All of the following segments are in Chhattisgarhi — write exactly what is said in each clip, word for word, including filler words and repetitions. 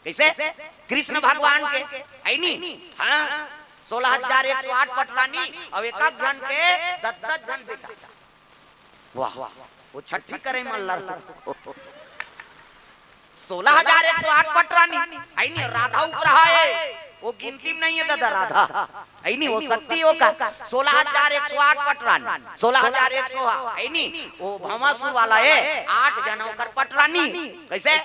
कइसे? कृष्ण भगवान के, हइ नी? हाँ, सोलह हजार एक सौ आठ पटरानी अउ एक एक झन के दस दस झन बेटा। वाह, वो छट्ठी करे मन ला। सोलह हजार एक सौ आठ पटरानी, हइ नी? राधा उपरहा हे, वो गिनती में नहीं है दादा, राधा। हइ नी, वो शक्ति ओकर। सोलह हजार एक सौ आठ पटरानी, सोलह हजार एक सौ, हइ नी, वो भवासुर वाला हे, आठ झन ओकर पटरानी। कइसे?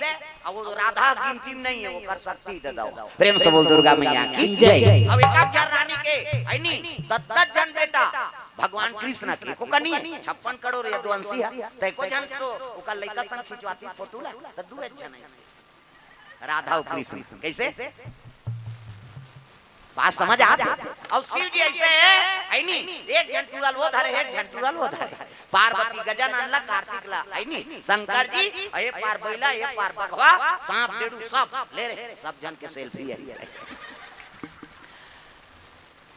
अब वो राधा गिनती में नहीं है, ओकर शक्ति दादा। प्रेम से बोल दुर्गा मैया की जय। अब एक एक झन रानी के, हइ नी, दस दस झन बेटा। भगवान कृष्ण के एको कनी हे, छप्पन करोड़ यदुवंशी हे, त एको झन तो ओकर लइका संग खिंचवाती फोटो ला, त दू एक झन अइसे। राधा अउ कृष्ण। कइसे? बात समझ आत हे? अउ शिव जी अइसे हे, हइ नी? एक झन टूरा ल वो धरे, एक झन टूरा ल वो धरे। पार्वती गजानन ला, कार्तिक ला, हइ नी? शंकर जी, ए पार बइला, ए पार बघवा, सांप, डेड़ू सब ले रे, सब झन के सेल्फी हे।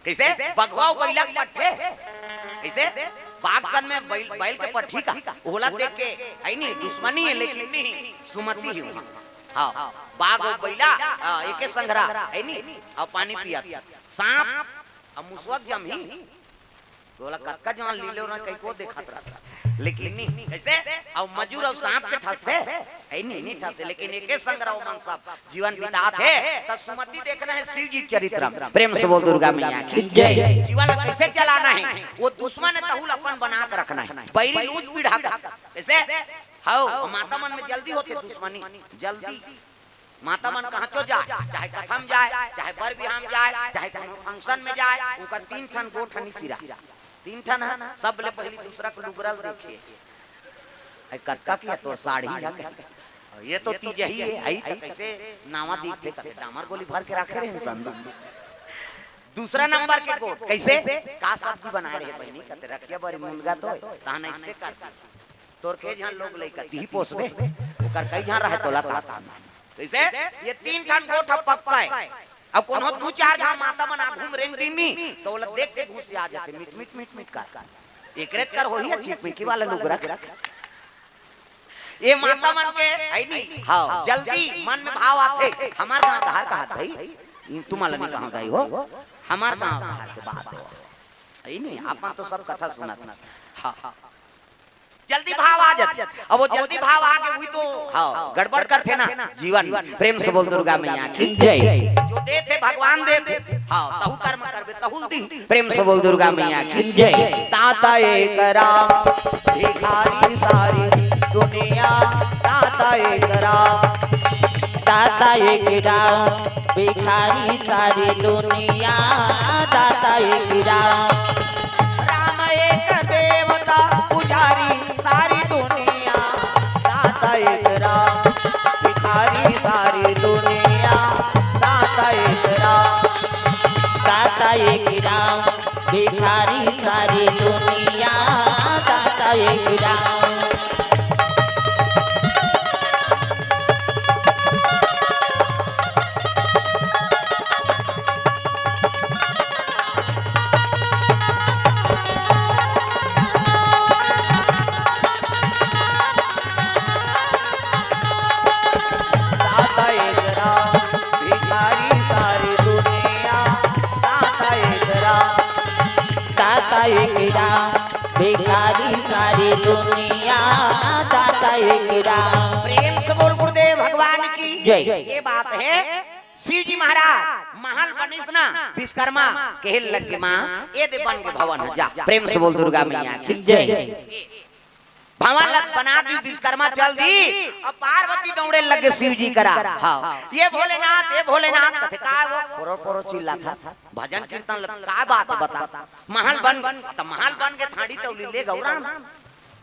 कइसे? बघवा अउ बइला के पट्ठे। कइसे? बाघ सन में बइल, बइल के पट्ठी का? ओला देख के, हइ नी, दुश्मनी हे, लेकिन नहीं, सुमति हे उहाँ। हाँ, बाघ अउ बइला, आ, एके संघरा, हइ नी? अउ पानी पियत। सांप, अउ मुसवा के जमही। ओला कतका जवान लीलो ना, कई को देखत रहत। लेकिन नहीं, कइसे? अउ मजूर अउ सांप के ठसथे, हइ नी, नहीं ठसे, लेकिन एके संघरा ओमन सब जीवन बितात हे, त सुमति देखना हे शिव जी चरित्र में। प्रेम से बोल दुर्गा मैया की जय। जीवन ला कइसे चलाना हे, वो दुश्मन हे तहू ल अपन बना के रखना हे, बैरी नोच पीढ़ा का। कइसे? हव, माता मन में जल्दी होथे दुश्मनी, जल्दी। माता मन कहाँ चो जाय, चाहे कथा म जाय, चाहे बर बिहाव म जाय, चाहे कोनो function में जाय, उनकर तीन ठन गोठ ह नी सिरा। तीन ठन ह, सबले पहिली दूसरा के लुगरा ल देखे। अइ कतका के हे तोर साड़ी ह? ये तो तीजही हे, अइ त कइसे नावा दिखथे, कथे डामर गोली भर के राखे रहे संदूक। दूसरा नंबर के गोठ, कइसे? का सब्जी बनाए रहे बहिनी? कथे रखिया बरी मुनगा तो हे, तहन अइसे कर दे। तोर के झन लोग लइका तिही पोसबे, ओकर कई झन रहे तोला का? कइसे? ये तीन ठन गोठ ह पक्का हे। अब कोनो दू चार घांव माता मन आघू म रेंग दिही, त ओला देख के घुसिया जाथे, मिट, मिट, मिट, मिट कर। एकरे कर होही ह चिकमिकी वाला लुगरा। ये माता मन के, हइ नी? हाँ, जल्दी मन में भाव आथे, हमर गांव डहर कहत भई, तुमन ला नी कहंव दाई हो, हमर गांव डहर के बात हे। हइ नी? आप मन तो सब कथा सुनत। हाँ, हाँ। जल्दी भाव आ जाथे। अब वो जल्दी भाव आ गे, उही तो, हाँ, गड़बड़ करथे ना जीवन। प्रेम से बोल दुर्गा मैया की जय। जो देथे भगवान देथे, हाँ, तहू कर्म करबे, तहू ल दिही। प्रेम से बोल दुर्गा मैया की जय। दाता एक राम, भिखारी सारी दुनिया, दाता एक राम। दाता एक राम, भिखारी सारी दुनिया, दाता एक राम। राम एक देवता, पुजारी सारी दुनिया, दाता एक राम, भिखारी सारी दुनिया, दाता एक राम। दाता एक राम, भिखारी सारी दुनिया, दाता एक राम। दाता एक राम, भिखारी सारी दुनिया, दाता एक राम। दाता एक राम, भिखारी सारी दुनिया, दाता एक राम। प्रेम से बोल गुरुदेव भगवान की जय। ये बात हे, शिव जी महाराज महल बनिस ना, विश्वकर्मा कहे लगे माँ, ए दे बन गे भवन ह, जा। प्रेम से बोल दुर्गा मैया की जय। भवन ल बना दिस विश्वकर्मा, चल दिस। अब पार्वती दौड़े लगे शिव जी करा। हाँ, ये भोलेनाथ, ये भोलेनाथ, कथे का वो? पोरो पोरो चिल्लाथस, भजन कीर्तन ल-, का बात बता? महल बन, त महल बन गे, त हांड़ी तौली ले गौरा।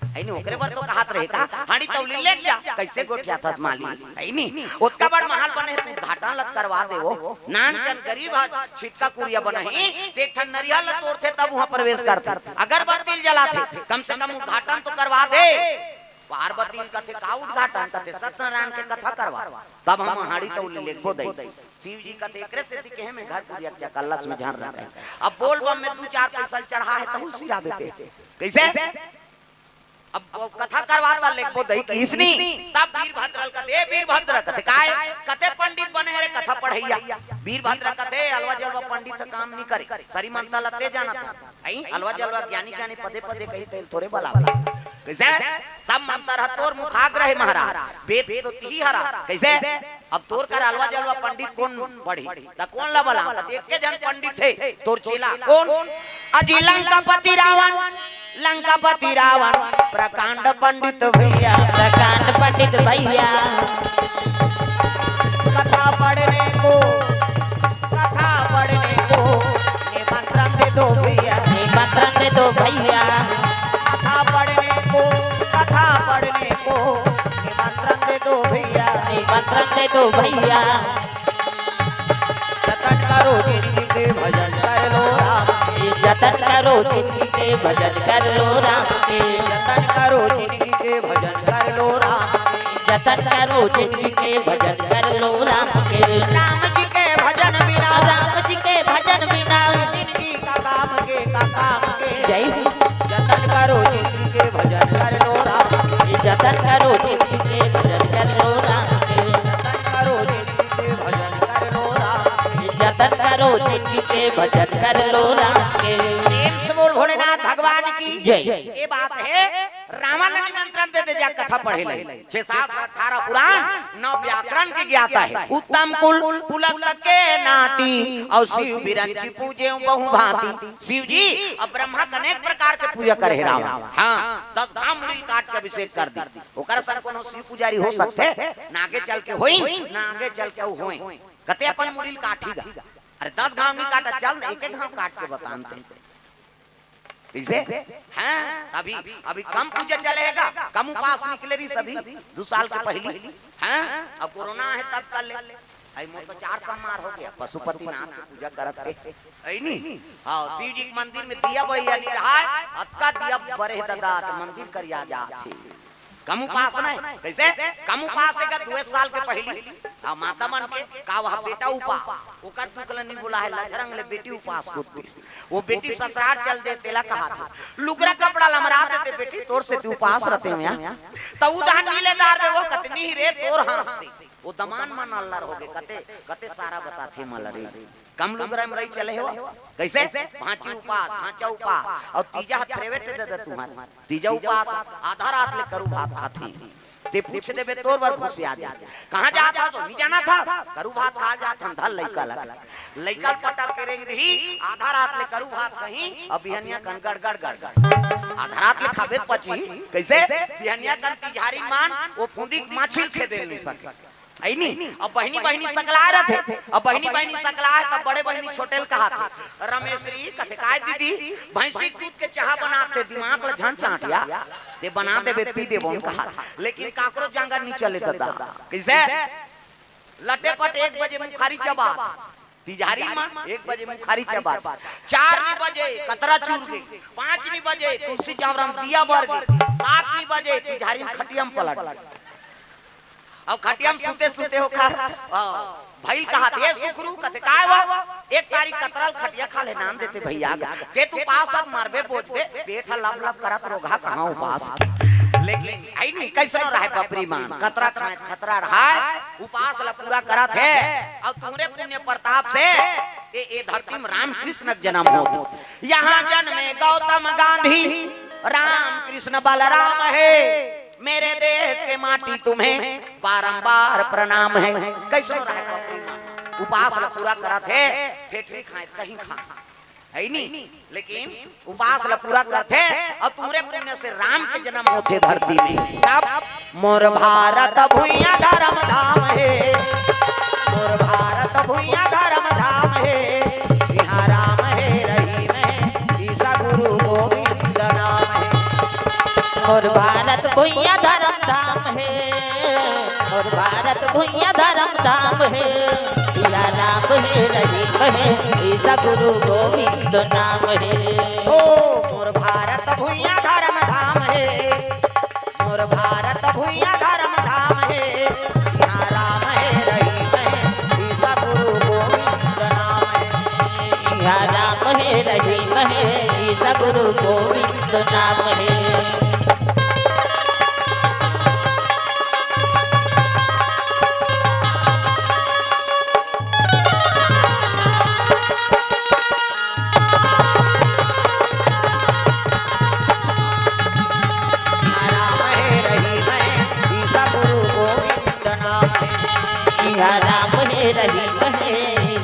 हइ नी, ओकरे बर तो कहत रहे का, हांड़ी तौली ले जा, कइसे गोठियाथस माली, हइ नी? ओतका बड़ महल बने हे, त उद्घाटन ल करवा दे वो। नान चन गरीब ह, छितका कुरिया बनही, त एक ठन नरियर ल तोड़थे, तब उहाँ प्रवेश करथे। अगरबत्ती ल जलाथे, कम से कम उद्घाटन तो करवा दे। पार्वती ल कथे, का उद्घाटन? कथे, सत्यनारायण के कथा करवा, तब हम हांड़ी तौली लेगबो दई। शिव जी कथे, एकरे सेती कहे में घर कुरिया के चकल्लस में झन रखे। अब बोल बम में दू चार पैसा ल चढ़ा हे, तहू ल सिराबे ते। कइसे? अब वो कथा करवा त लेगबो दई किहिस नी, तब वीरभद्र ल कथे, ए वीरभद्र, कथे, काय? कथे पंडित बने कथा पढ़इया। वीरभद्र कथे, अलवा जलवा पंडित काम नइ करे, सरी मंतर ल ते जानत हस। अई, अलवा जलवा ज्ञानी ज्ञानी पदे पदे कही, तेला थोरे बलाबे। कइसे? सब मंतर ह तोर मुखाग्र हे महाराज, वेद तो तिही हरस। कइसे? अब तोर करा अलवा जलवा पंडित कोन पढ़ही? त कोन ला बलांव? त एके झन पंडित हे तोर चेला। कोन? अजी लंकापति रावण, लंकापति रावण, प्रकांड पंडित भइया। प्रकांड पंडित भइया। कथा पढ़ने को, कथा पढ़ने को निमंत्रण दे दो भइया। निमंत्रण दे दो भइया। कथा पढ़ने को, कथा पढ़ने को निमंत्रण दे दो भइया। निमंत्रण दे दो भइया। जतन करो जिनगी के, भजन कर लो राम के। जतन करो जिनगी के, भजन कर लो राम के। जतन करो जिनगी के, भजन कर लो राम के। जतन करो जिनगी के, भजन कर लो राम के। राम जी के भजन बिना, राम जी के भजन बिना जिनगी का काम के, का काम के। जय हो। जतन करो जिनगी के, भजन कर लो राम के। जतन करो जिनगी के, भजन कर लो राम के। जतन करो जिनगी के, भजन कर लो राम के। जतन करो जिनगी के, भजन कर लो राम के। प्रेम से बोल भोलेनाथ भगवान की जय। ये बात हे, रावण ला निमंत्रण दे दे, जा कथा पढ़े ले। छह शास्त्र, अठारह पुराण, नौ व्याकरण के ज्ञाता हे। उत्तम कुल पुलस्त के नाती, अउ शिव बिरंची पूजे बहु भांति। शिव जी अब ब्रह्मा के अनेक प्रकार के पूजा करे हे रावण। हाँ, दस घांव मुड़ी काट के अभिषेक कर दिस। ओकर सन कोनो शिव पुजारी हो सकथे? ना आगे चल के होई, ना आगे चल के अउ होय। कते अपन मुड़ी ल काटही गा। अरे दस घांव नइ काटस, चल एक एक घांव काट के बतान ते। कइसे? हाँ, अभी, अभी कम पूजा चले हे गा, कम उपास निकले रहिस अभी, दू साल के पहिली। हाँ, अब कोरोना हे तब कर ले। अई मोर तो चार सौ मार हो गे, पशुपतिनाथ के पूजा करत हे। अई नी? हाँ, शिव जी के मंदिर में दिया बरिया नइ रहय, अतका दिया बरे हे ददा, त मंदिर करिया जात हे। कम उपास नइ, कइसे? कम उपास हे गा, दुए साल के पहिली। हाँ, माता मन के, का वह बेटा उपास, ओकर दुख ल नइ बोला हे, लजरंग ले बेटी उपास करतिस। वो बेटी ससुरार चल दे, तेला कहाथे, लुगरा कपड़ा ल हमर दे दे बेटी, तोर सेती उपास रहितेंव या। त उ दहन नइ ले डारबे, वो कतनी ही रे तोर हाथ से। वो दमान मन अल्लर हो गे, कते, कते सारा बताथे मल रे। कम लुगरा म रही चले हो। कइसे? भांची उपास, भांचा उपास, अउ तीजा ह फेवरेट दे दे तुंहर। तीजा उपास आधा रात ले करू भात खाथे। ते पूछ देबे तोर बर घुसिया जाथे। कहाँ जात हस? नइ जानत हस? करू भात खाय जात हन, धर लइका ल। लइका ल पटा के रेंग दिही, आधा रात ले करू भात खाही, अउ बिहनिया कन गड़गड़ गड़गड़। आधा रात ले खाबे त पचही। कइसे? बिहनिया कन तिजहारी मन, वो फुंदी के माछी ल खेदे ल नइ सके। अई नी? अब बहिनी बहिनी सकलाय रथे, अब बहिनी बहिनी सकलाय, तब बड़े बहिनी छोटे ल कहाथे, रमेशरी कथे, "काय दीदी, भैंसी के दूध के चाहा बनात हे, दिमाग ल झन चांटिया, ते बना देबे, पी देबोन," कहाथे। लेकिन काकरो जांगर नइ चले ददा। कइसे? लटेपट एक बजे मुखारी चबात, तिजहारी म एक बजे मुखारी चबात, चार नी बजे कतरा चूर गे, पाँच नी बजे तुलसी चावरा म दिया बर गे, सात नी बजे तिजहारी म खटिया म पलट गे। अउ खटिया म सुते सुते ओकर, अ, भई ल कहाथे, "ए सुखरू," कथे, "काय वा? एक तारी कतरा ल खटिया खा ले नान देते भइया, ते त उपास अस, मरबे बोजबे, पेट ह लप लप करत, रोगहा कहाँ उपास।" लेकिन अई नी, कइसनो रहय बपरी मन, कतरा खाय, कतरा रहय, उपास ल पूरा करत हे। अउ तुंहरे पुण्य प्रताप से ए, ए धरती म रामकृष्ण के जनम होत हे। यहाँ जन्मे गौतम गांधी, रामकृष्ण बलराम हे। मेरे देश के माटी तुम्हें बारंबार प्रणाम है। कइसनो रहय बपरी मन, उपास ल पूरा करत हे, ठेठरी खाय, कहीं खाय, अई नी? लेकिन उपास ल पूरा करथे अउ तुंहरे पुण्य से राम के जनम होथे धरती में। तब मोर भारत भुइयां धरम धाम हे, मोर भारत भुइयां धरम धाम हे, इहां राम हे रहीम हे, ईसा गुरु गोविंद नाम हे। मोर भारत भुइयां धरम धाम हे, मोर भारत भुइयां धरम धाम हे, इहां राम हे रहीम हे, ईसा गुरु गोविंद नाम हे। ओ मोर भारत भुइयां धरम धाम हे, मोर भारत भुइयां धरम धाम हे, इहां राम हे रहीम हे, ईसा गुरु गोविंद नाम हे। इहां राम हे रहीम हे, ईसा गुरु गोविंद नाम हे। राम हे रहीम हे,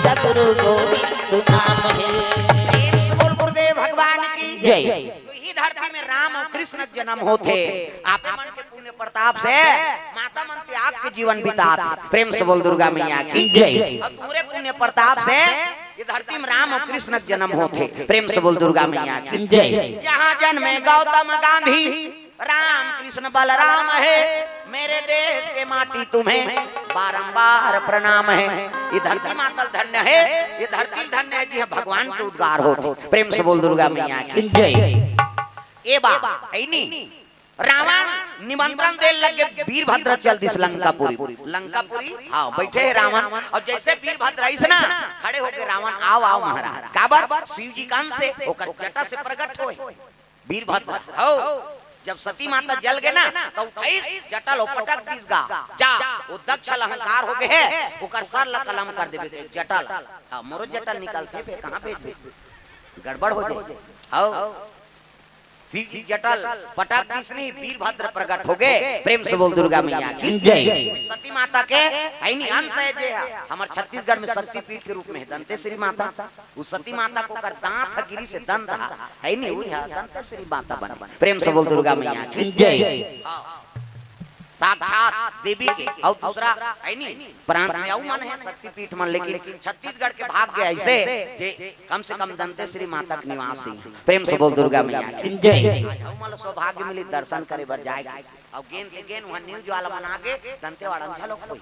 सतगुरु गोविंद नाम हे। प्रेम से बोल गुरुदेव भगवान की जय। तो ही धरती में राम और कृष्ण के जन्म होथे। आप मन के पुण्य प्रताप से माता मन त्याग के जीवन बितात हे। प्रेम से बोल दुर्गा मैया की जय। और तुम्हरे पुण्य प्रताप से ये धरती में राम और कृष्ण के जन्म होथे। प्रेम से बोल दुर्गा मैया की जय। जहाँ जन्मे गौतम गांधी, राम कृष्ण बलराम हे। मेरे देश के माटी तुम्हें बारंबार प्रणाम हे। ये धरती मातल धन्य हे, ये धरती धन्य हे जी, हे भगवान के उद्गार होथे। प्रेम से बोल दुर्गा मैया की जय। ए बा, हे नी, रावण निमंत्रण दे लगे, वीरभद्र चल दिस लंकापुरी। लंकापुरी, हाँ, बैठे हे रावण। और जैसे वीरभद्र आइस ना, खड़े होके रावण, "आओ, आओ महाराज।" काबर? शिव जी का अंश हे, ओकर जटा से प्रकट होय वीरभद्र। हो, जब सती माता जल गे ना, तो उठाइस जटा ल पटक दिस गा, "जा, वो दक्ष ल अहंकार हो गे हे, ओकर सर ल कलम कर देबे, जटा ल।" हाँ, मोरो जटा निकलथे बे, कहाँ भेजबे? गड़बड़ हो जाए। हो, शिव जी जटा ल पटक दिस नी, वीरभद्र प्रकट हो गे। प्रेम से बोल दुर्गा मैया की जय। सती माता के हे नी अंश हे जे हे, हमर छत्तीसगढ़ में शक्तिपीठ के रूप में हे दंतेश्वरी माता। उ सती माता के ओकर दांत ह गिरिस हे, दंत ह, हे नी, उही ह दंतेश्वरी माता बने। प्रेम से बोल दुर्गा मैया की जय। हाँ। साक्षात देवी के, और दूसरा हे नी, प्रांत में अउ मन हे शक्तिपीठ मन, लेकिन छत्तीसगढ़ के भाग्य अइसे जे कम से कम दंतेश्वरी माता के निवास हे। प्रेम से बोल दुर्गा मैया की जय। आज हमन ल सौभाग्य मिली दर्शन करे बर जाए के। अउ गेन ते गेन उहाँ न्यूज वाला मन आगे दंतेवाड़ा म घलोक होही।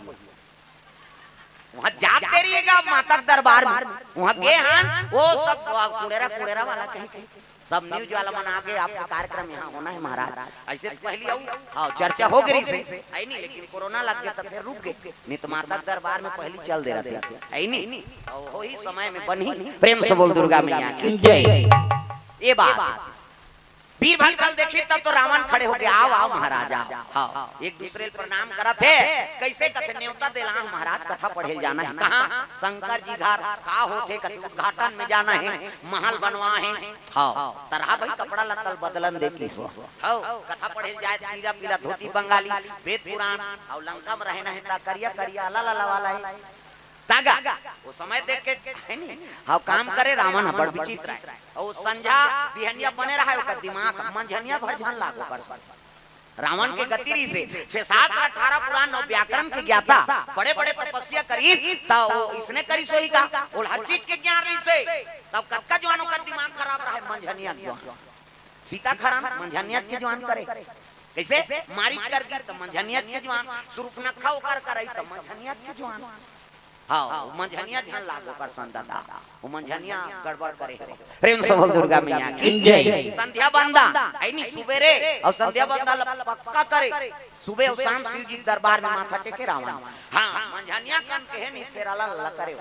उहाँ जात देरी हे गा माता के दरबार में, उहाँ गे हन, वो सब कुड़ेरा कुड़ेरा वाला कहीं कहीं सब न्यूज वाला मन आगे, "आपके कार्यक्रम यहाँ होना है महाराज।" अइसे तो पहिली अउ, हाँ, चर्चा हो गे रिहिस हे, हे नी, लेकिन कोरोना लग गे त फेर रुक गे, नहीं तो माता के दरबार में पहिली चल दे रहिथे, हे नी। अउ वही समय में बनही। प्रेम से बोल दुर्गा मैया की जय। ए बात वीरभद्र ल देखिस तब तो रावण खड़े होके, "आओ, आओ महाराज, आओ।" हाँ, एक दूसरे ल प्रणाम करत हे। कइसे? कथे, "नेवता देला हँव महाराज, कथा पढ़े ल जाना हे।" "कहाँ?" "शंकर जी घर।" "का होथे?" कथे, "उद्घाटन में जाना हे, महल बनवा हे।" हाँ, त रहा भई, कपड़ा लत्ता ल बदलन दे किस। हाँ, कथा पढ़े ल जाए, पीला पीला धोती बंगाली, वेद पुराण, अउ लंका में रहना हे त करिया करिया, ला ला ला वाला हे। तागा, वो समय देख के, हे नी, हाँ, काम करे रावण ह, बड़ विचित्र हे। अउ संझा बिहनिया बने रहा हे, ओकर दिमाग मंझनिया भर झन लाग ओकर संग। रावण के गति रिहिस हे, छह शास्त्र, अठारह पुराण, नौ व्याकरण के ज्ञाता, बड़े बड़े तपस्या करिस, त वो इसने करिस होही का? ओला हर चीज के ज्ञान रिहिस हे, तब कतका जुआन ओकर दिमाग खराब रहा हे, मंझनिया जुआन। सीता खरन मंझनिया के जुआन करे। कइसे? मारीच कर दी त मंझनिया के जुआन, सुरुपनखा ओकर करई त मंझनिया के जुआन। हाँ, वो मंझनिया झन लाग ओकर संग दादा, वो मंझनिया गड़बड़ करे हे। प्रेम से बोल दुर्गा मैया की जय। संध्या बंदन, हे नी, सुबेरे अउ संध्या बंदन ल पक्का करे। सुबह अउ शाम शिव जी के दरबार में माथा टेके रावण। हाँ, मंझनिया कन के हे नी, फेर अला ला करे।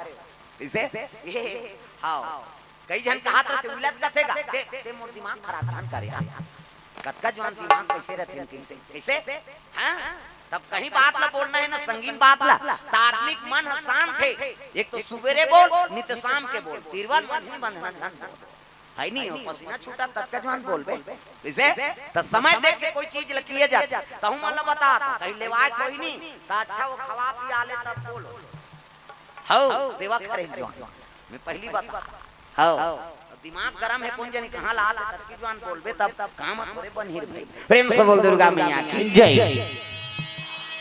इसे, ये, हाँ, कई झन कहत रहिथे, उलत कथे गा, "ते, ते मोर दिमाग खराब झन करे।" हाँ, कतका जुआन दिमाग कइसे रहिथे, कइसे, कइसे? हाँ? तब कहीं बात ला बोलना हे ना, संगीन बात ला। त आदमी के मन ह शांत हे। एक तो सुबेरे बोल, नहीं त शाम के बोल। तिरवन बंधनी बंधना झन बोल। हे नी, वो पसीना छूटा ततका जुआन बोलबे। कइसे? त समय देख के कोई चीज ल किए जाथे। तहूँ मन ल बता, त कहीं लेवाय कोई नहीं, त अच्छा वो खवा पिया ले तब बोलो। हव, सेवा करे जुआन। मैं पहिली बता। हव। दिमाग गरम हे, कोन जनी कहाँ ला आत, ततकी जुआन बोलबे तब, तब काम थोरे बनही रे भई। प्रेम से बोल दुर्गा मैया की जय।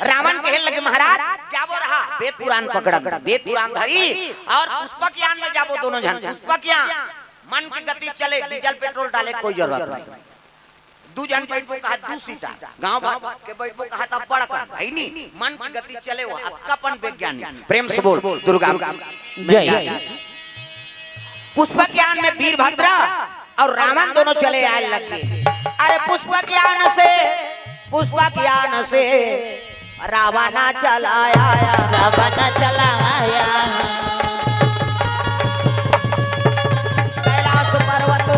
रावण कहे लगे, "महाराज, जाबो रहा, वेद पुराण पकड़न, वेद पुराण धरी अउ पुष्पक यान में जाबो दोनों झन, पुष्पक यान, मन के गति चले, डीजल पेट्रोल डाले कोई जरूरत नहीं।" दू झन बइठबो कहा दू सीटर, गांव भर के बइठबो कहा त बड़कन, हे नी, मन के गति चले हो, अतका अपन वैज्ञानिक। प्रेम से बोल दुर्गा जय। पुष्पक यान में वीरभद्र अउ रावण दोनों चले आय लगे। अरे पुष्पक यान से, पुष्पक यान से रावण चला आया। रावण चला आया। कैलाश पर्वत,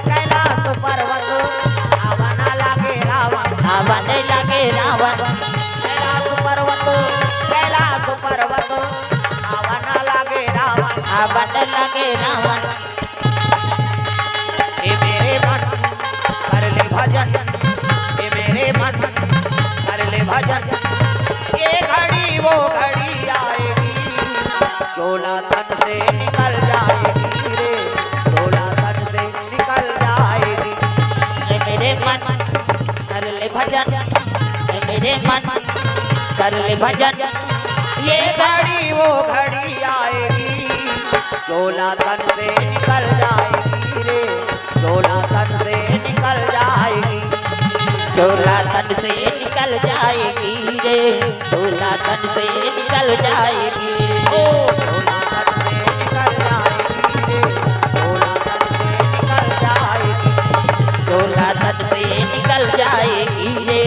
कैलाश पर्वत, आवा न लागे रावण। आवा न लागे रावण। कैलाश पर्वत, कैलाश पर्वत, आवा न लागे रावण। आवा न लागे रावण। ए मेरे मन, कर ले भजन, ए मेरे मन, कर ले भजन, ये घड़ी वो घड़ी आएगी। झोला तन से निकल जाएगी रे, झोला तन से निकल जाएगी। ए मेरे मन, कर ले भजन, ए मेरे मन, कर ले भजन। ये घड़ी वो घड़ी आएगी, झोला तन से निकल जाएगी रे, झोला तन से निकल जाएगी। झोला तन से निकल जाएगी रे, झोला तन से निकल जाएगी। ओ, झोला तन से निकल जाएगी रे, झोला तन से निकल जाएगी। झोला तन से निकल जाएगी रे,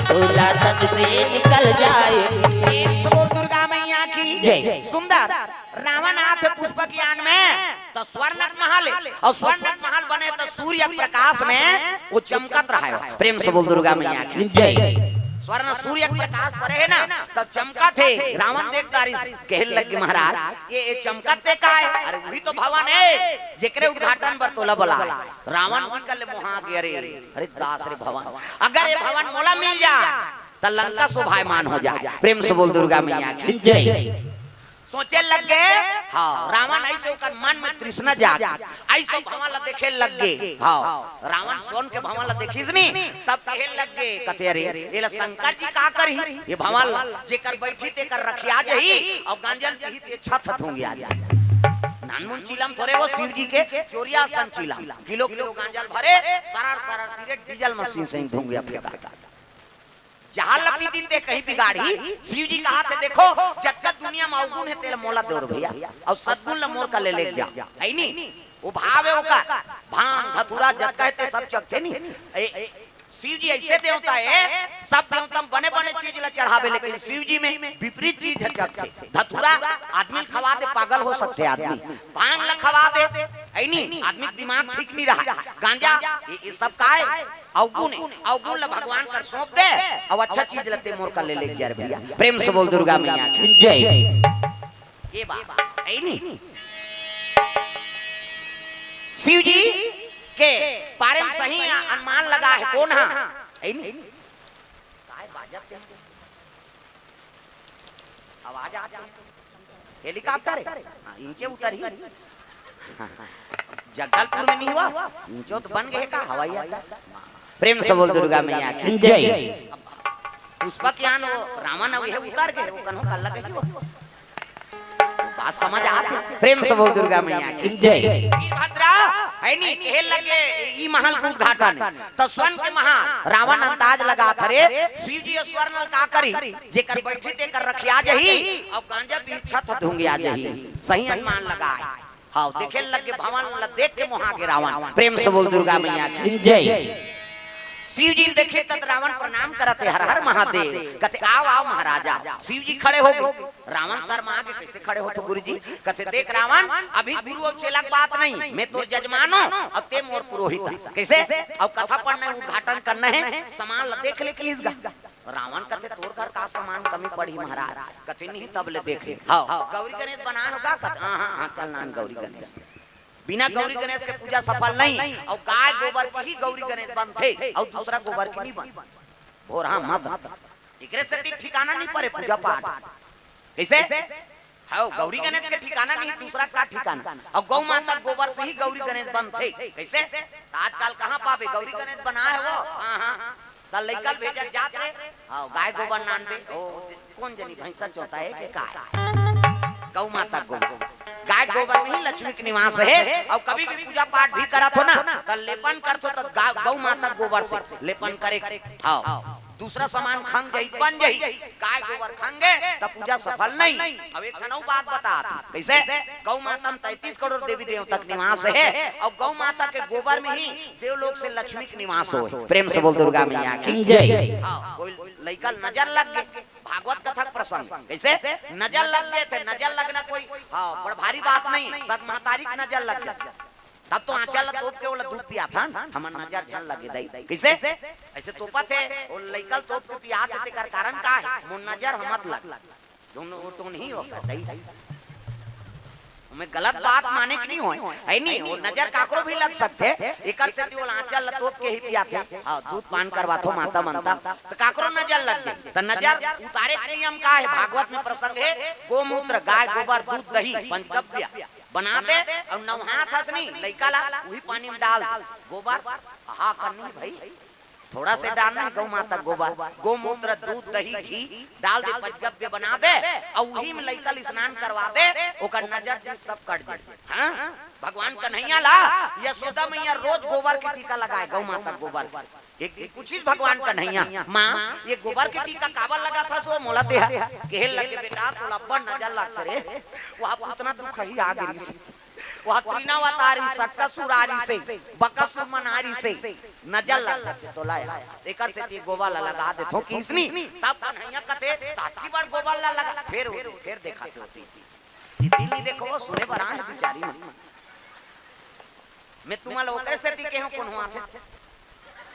झोला तन से निकल जाएगी। प्रेम से बोल दुर्गा मैया की जय। सुंदर रावण आथे पुष्पक यान में, त स्वर्णक महल हे, अउ स्वर्णक महल बने त सूर्य प्रकाश में वो चमकत रहे। प्रेम से बोल दुर्गा मैया की जय। स्वर्ण सूर्य के प्रकाश परे हे ना, तब चमकत हे। रावण देख डारिस, कहे लग गे, महाराज, ये, ये चमकत हे काय? अरे वही तो भवन हे, जेकरे उद्घाटन बर तोला बलाय। रावण वही कर ले मोहा गे, अरे, अरे दास रे भवन, अगर ये भवन मोला मिल जा, त लंका शोभायमान हो जाय। प्रेम से बोल दुर्गा मैया की जय। सोचे लग गे, हाँ, रावण अइसे ओकर मन में तृष्णा जाग, अइसे भवन ला देखे लग गे, हाँ, रावण सोन के भवन ला देखिस नी, तब कहे लग गे, कथे, "अरे, एला शंकर जी का करही? ये भवन ला, जेकर बैठी तेकर रखिया जही, अउ गांजा पीही ते छत धुंगिया जाही।" नानमुन चिलम थोरे वो शिव जी के, चोरिया असन चिलम, किलो किलो गांजा भरे, सरर सरर तीरे डीजल मशीन से धुंगिया फेंका। जहां ल पीतिस ते कहीं बिगाड़ही। शिव जी कहाथे, "देखो, जतका दुनिया म अवगुण हे, तेला मोला दे रे भैया, अउ सदगुण ल मोर कर ले लेके जा।" हे नी? वो भाव हे ओकर। भांग, धतूरा, जतका हे ते सब चखथे नी। ए, शिव जी अइसे देवता हे, सब देवता म बने-बने चीज ल चढ़ावे, लेकिन शिव जी में विपरीत चीज ह चखथे। धतूरा आदमी ल खवा दे, पागल हो सकथे आदमी। भांग ल खवा दे, हे नी? आदमी के दिमाग ठीक नी रहा। गांजा, ये, ये सब काय? अवगुण हे, अवगुण ल भगवान कर सौंप दे, अउ अच्छा चीज ल ते मोर कर ले लेके जा रे भैया। प्रेम से बोल दुर्गा मैया की जय। ये बात हे नी? शिव जी के बारे में सही अनुमान लगा हे, कोन हा? हे नी? काय बाजत हे? आवाज आथे। हेलीकॉप्टर हे? हाँ, नीचे उतरही। जगदलपुर में नहीं हुआ? नीचे तो बन गए का हवाई अड्डा? प्रेम से बोल दुर्गा मैया की जय। पुष्पक यान वो रावण अउ ये उतर गए, वो कन्हो कर लगे कि वो बात समझ आथे। प्रेम से बोल दुर्गा मैया की जय। वीरभद्रा, हे नी, कहे लगे, ई महल के उद्घाटन हे। त स्वर्ण के महल, रावण अंदाज लगाथे, शिव जी स्वर्ण का करही, जेकर बैठी तेकर रखिया जही, अउ गांजा पीही छत धुंगिया जही। सही अनुमान लगाय। हाँ, देखे लग गे भवन ल देख के मोहा गे रावण। प्रेम से बोल दुर्गा मैया की जय। शिव जी ल देखे तत रावण प्रणाम करत हे, "हर हर महादेव।" कथे, "आव, आव महाराजा।" शिव जी खड़े हो गे। रावण शर्मा गे, "कइसे खड़े होथो गुरुजी?" कथे, "देख रावण, अभी गुरु अउ चेला के बात नहीं, मैं तोर जजमान हों, अउ ते मोर पुरोहित हस।" कइसे? अउ कथा पढ़ना हे, उद्घाटन करना हे, सामान ल देख ले कहिस गा। रावण कथे, "तोर घर का सामान कमी पड़ही महाराज?" कथे, "नहीं, तब ले देख ले।" हाँ, गौरी गणेश बनाए हो का? कथे, "हाँ, हाँ, हाँ, चल नान गौरी गणेश।" बिना गौरी गणेश के पूजा सफल नहीं। अउ गाय गोबर के ही गौरी गणेश बनथे, अउ दूसरा गोबर के नहीं बन। भोरहा मत। एकरे सेती ठिकाना नहीं परे पूजा पाठ। कइसे? हाँ, गौरी गणेश के ठिकाना नहीं, दूसरा का ठिकाना? अउ गौ माता गोबर से ही गौरी गणेश बनथे। कइसे? त आजकल कहाँ पाबे गौरी गणेश बनाए हे वो? हाँ, हाँ, हाँ। त लइका ल भेजत जात रे, हाँ, गाय गोबर नानबे, ओ, कोन जनी भैंसा चोता हे के काय? गौ माता गोबर। गाय गोबर में ही लक्ष्मी के निवास हे। अउ कभी भी पूजा पाठ भी करत हो ना, त लेपन करत हो त गा-, गौ माता गोबर से लेपन करे। हाँ, दूसरा सामान खंग जही, बन जही, गाय गोबर खंगे त पूजा सफल नहीं। अब एक ठन अउ बात बतात, कइसे? गौ माता में तैंतीस करोड़ देवी देवता के निवास हे, अउ गौ माता के गोबर में ही देवलोक से लक्ष्मी के निवास होय। प्रेम से बोल दुर्गा मैया की जय। हाँ, कोई लइका ल नजर लग गे, भागवत कथा के प्रसंग, कइसे? नजर लग गे थे, नजर लगना कोई, हाँ, बड़ भारी बात नहीं, सत महतारी के नजर लग गे। तब तो आंचल ला तोप के ओला दूध पियाथन, हमर नजर झन लगे दई। कइसे? अइसे तोपत हे, ओ लइका ल तोप के पियात हे, तेकर कारण का हे? मोर नजर ह मत लग। धुन ओ टोन ही ओकर दई। मैं गलत बात माने कि नहीं होय, है नहीं? वो नजर काकरो भी लग सकथे, एकर सेती ओला आंचल ल तोप के ही पियाथे। हाँ, दूध पान करवाथो माता मन ता, त काकरो नजर लग जाय। त नजर उतारे के नियम का है? भागवत में प्रसंग है, गोमूत्र, गाय गोबर, दूध, दही, पंचगव्य बना दे अउ नवहात हस नी लइका ला, उही पानी में डाल दे। गोबर हा करनी भाई, थोड़ा से डालना है गौ माता गोबर, गोमूत्र, दूध, दही, घी डाल दे, पंचगव्य बना दे, अउ उही में लइका ल स्नान करवा दे, ओकर नजर दृष्टि सब कट जाय। हाँ, भगवान कन्हैया ला यशोदा मैया रोज गोबर के टीका लगाय, गौ माता गोबर। एक दिन पूछिस भगवान कन्हैया, "माँ, ये गोबर के टीका काबर लगाथस वो मोला तेहा?" कहे लगे, "बेटा, तोला अब्बड़ नजर लागथे रे, वहाँ उतना दुख ही आ गिस।" वह त्रिनावतारी, सटकासुर आरी से, बकासुर मन आरी से नजर लग जाथे तोला यार। एकर सेती गोबर ला लगा देथो किसनी, तब कन्हैया कथे, "ताकी बर गोबर ला लगा।" फेर, फेर देखाथे होती। ये दिल नहीं देखो, वो सुने बर आए बिचारी मन। मैं तुम्हां लोग ओकरे सेती केहूं कोनो आथे।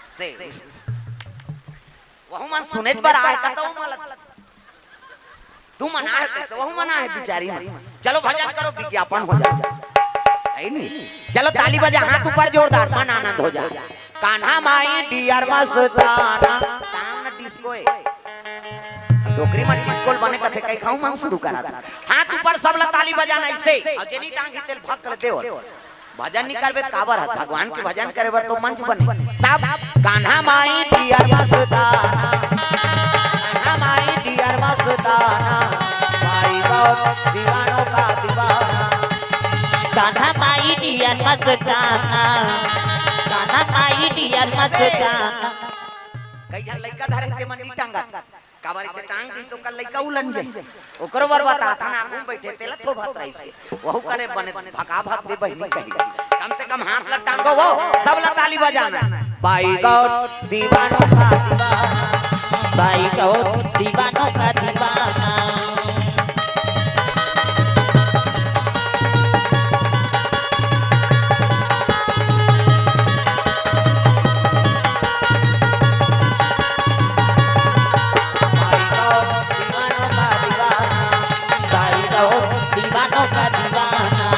से, वहू मन सुनेच बर आए, कतौ मन तुम मना है कैसे? वहू मना है बिचारी मन। चलो भजन करो, विज्ञापन हो जाए। है नहीं? चलो ताली बजा, हाथ ऊपर जोरदार, मन आनंद हो जाए। कान्हा माई डियर मस्ताना, टांग न डिस्को ए। डोकरी मन डिस्को बने कथे, कई खाऊ मांग शुरू करा था। हाथ ऊपर सब ला ताली बजाना ऐसे, अउ जेनी टांग ही तेल भाग कर दे। भजन नहीं करबे त काबर हत? भगवान के भजन करे बर तो मंच बने। तब कान्हा माई डियर मस्ताना, कान्हा माई डियर मस्ताना, भाई गौर दीवानों का दीवाना। कान्हा माई डियर मस्ताना, कान्हा माई डियर मस्ताना। कई झन लइका धरे ते मन नी टांगत। काबर इसे टांग दी तो कल लइका उलन जाई। ओकरो बर बतात हन, आगू में बैठे तेला थोभत रहिसे। वहू करे बने भका भक दे बहिनी कही। कम से कम हाथ ला टांगो वो, सब ला ताली बजाना। भाई गौर दीवानों का दीवाना। भाई गौर दीवानों का दीवाना। भाई गौर दीवानों का दीवाना। भाई गौर दीवानों का दीवाना।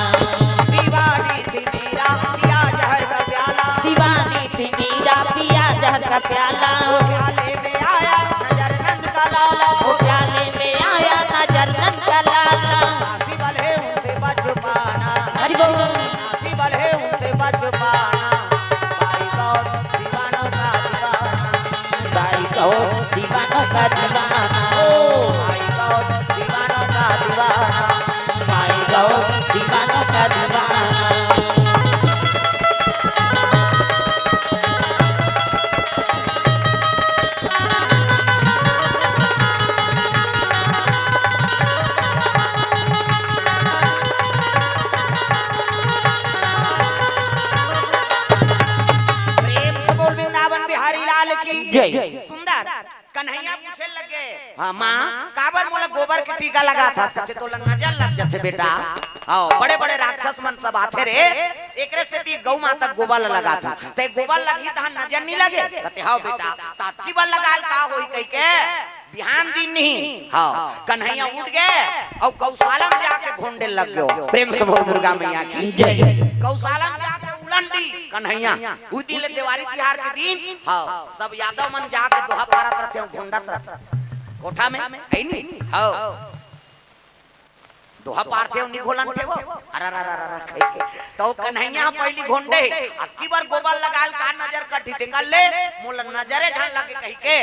दीवानी थी मीरा, पिया जहर का प्याला। दीवानी थी मीरा, पिया जहर का प्याला। वो प्याले में आया नजर नंद का लाला। वो प्याले में आया नजर नंद का लाला। काशी वाले उनसे बच पाना। हरि बोल। काशी वाले उनसे बच पाना। भाई गौर दीवानों का दीवाना। भाई गौर दीवानों का दीवाना। ओ भाई गौर दीवानों का दीवाना। भाई गौर दीवानों का दीवाना। प्रेम से बोल वृंदावन बिहारी लाल की जय। सुंदर। कन्हैया पूछे लगे, "हाँ माँ, काबर मोला गोबर के टीका लगाथस?" कथे, "तोला नजर लग जाथे बेटा।" हाँ, बड़े बड़े राक्षस मन सब आथे रे, एकरे सेती गौ माता गोबर ल लगाथन। ते गोबर लगही तहां नजर नी लगे? कथे, "हाँ बेटा, तातकी बर लगाल का होई?" कहिके बिहान दिन नहीं। हाँ, कन्हैया उठ गे अउ गौशाला में जाके घोंडे लग गयो। प्रेम से बोल दुर्गा मैया की जय। गौशाला में जाके उलन दी कन्हैया। उही दिन ले देवारी तिहार के दिन, हाँ, सब यादव मन जाके दोहा पारत रथे, घोंडत रथे। कोठा में, है नी? हाँ। दोहा पारथे, उनी घोलन थे वो। अरा, रा, रा, रा, रा, कहिके। तो कन्हैया पहिली घोंडे, अक्की बर गोबर लगाल का नजर कटही, तेकर ले, मोला नजरे झन लगे कहिके।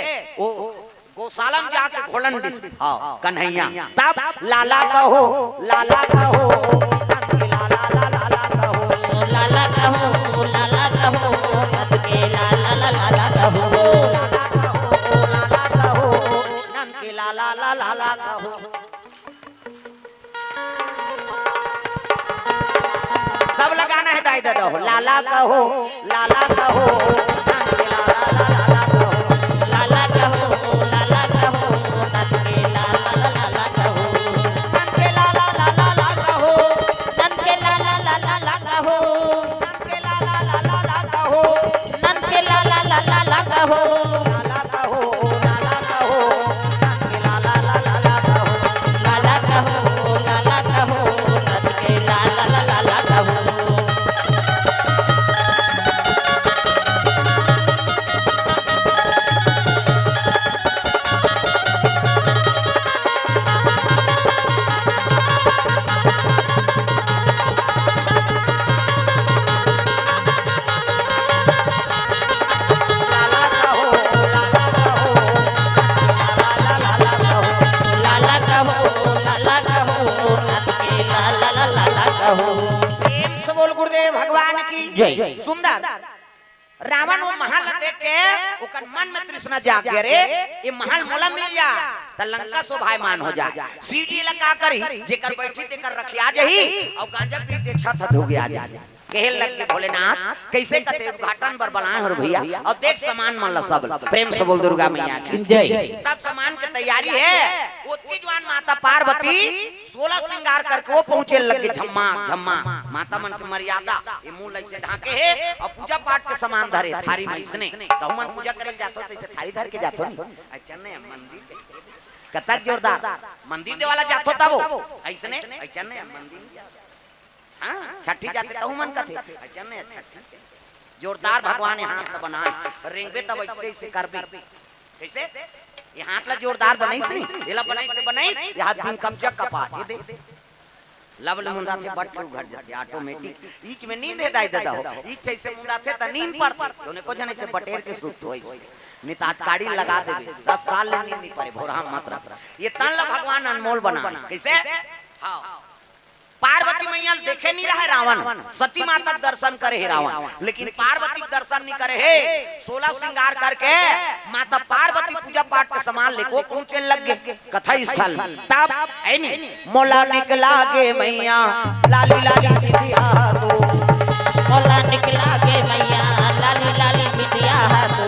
ओ, गौशाला में जाके घोलन दिस। हाँ, कन्हैया। तब लाला कहो, लाला कहो, नंद के लाला, लाला, लाला कहो। लाला कहो, लाला कहो, नंद के लाला, लाला, लाला कहो। लाला कहो, लाला कहो, नंद के लाला, लाला, लाला कहो। सब लगाना है दाई दादा हो। लाला कहो, लाला कहो, नंद के लाला, लाला, लाला कहो। लाला कहो, लाला कहो, नंद के लाला, लाला, लाला कहो। नंद के लाला, लाला, लाला कहो। नंद के लाला, लाला, लाला कहो। नंद के लाला, लाला, लाला कहो। नंद के लाला, लाला, लाला कहो। लाला कहो, लाला कहो, नंद के लाला, लाला, लाला कहो। लाला कहो, लाला कहो, नंद के लाला, प्रेम से बोल गुरुदेव भगवान की जय। सुंदर। रावण वो महल ल देख के ओकर मन में तृष्णा जाग गया, "रे, ये महल मोला मिल जा, त लंका शोभायमान हो जाए।" शिव जी ला का करी, जेकर बैठी तेकर रखिया जाही, अउ गांजा पी के छत धो गया जाए। कहे लग के भोलेनाथ, "कैसे कथे उद्घाटन बर बनाए हो रे भैया, अउ देख सामान मन ला सब।" प्रेम से बोल दुर्गा मैया की जय। सब सामान के तैयारी हे। ओतकी जुवार माता पार्वती सोलह श्रृंगार करके वो पहुंचे लग गे, झम्मा झम्मा। माता मन के मर्यादा, ये मुंह ल अइसे ढांके हे अउ पूजा पाठ के सामान धरे, थारी में अइसने। तहु मन पूजा करे ल जाथो, तइसे थारी धर के जाथो नहीं। अइसने मंदिर के, कतक जोरदार मंदिर देवाला जाथो तब वो अइसने, अइसने मंदिर। हाँ, छठी जाथे तहु मन कथे, "अइसने छठी।" जोरदार भगवान ये हाथ ला बनाए, रेंगबे तब अइसे, अइसे करबे। कइसे? ये हाथ ला जोरदार बनाइस नहीं, एला बनाई ते बनाई, ये हाथ बिन कब्जा कपाट, ये दे। लब ले मुंदाथे, बट के उघर जाथे, automatic। ईच में नींद हे दाई ददा हो, ईच अइसे मुंदाथे त नींद पड़थे, तोने को जने से बटेर के सुत होइस। नितात काड़ी लगा देबे, दस साल ले नींद नहीं पड़े, भोरहा मत रख। ये तन ला भगवान अनमोल बनाए। कइसे? हाँ। पार्वती मैया ल देखे नहीं रहे रावण, सती माता के दर्शन करे हे रावण, लेकिन पार्वती के दर्शन नहीं करे हे। सोलह श्रृंगार करके माता पार्वती पूजा पाठ के सामान लेको पहुंचे लग गे। कथा स्थल तब ऐनी, "मोला निकला गे मैया, लाली लाली बिंदिया तो।" मोला निकला गे मैया, लाली लाली बिंदिया तो।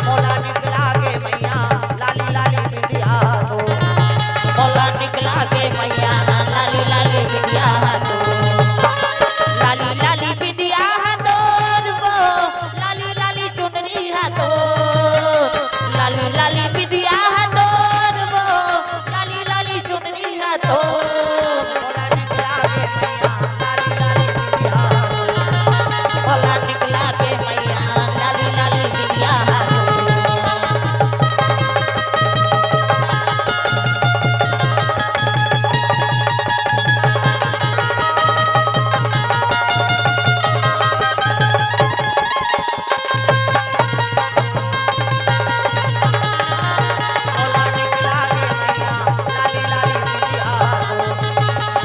मोला निकला गे मैया, लाली लाली बिंदिया तो। मोला निकला गे मैया, लाली लाली बिंदिया तो। लाली लाली बिंदिया तो, लाली लाली चुनरी हा तो। लाली लाली बिंदिया हा तो, लाली लाली चुनरी हा तो। भोला निकला के मैया, लाली लाली बिंदिया हा तो। भोला निकला के मैया, लाली लाली बिंदिया हा तो।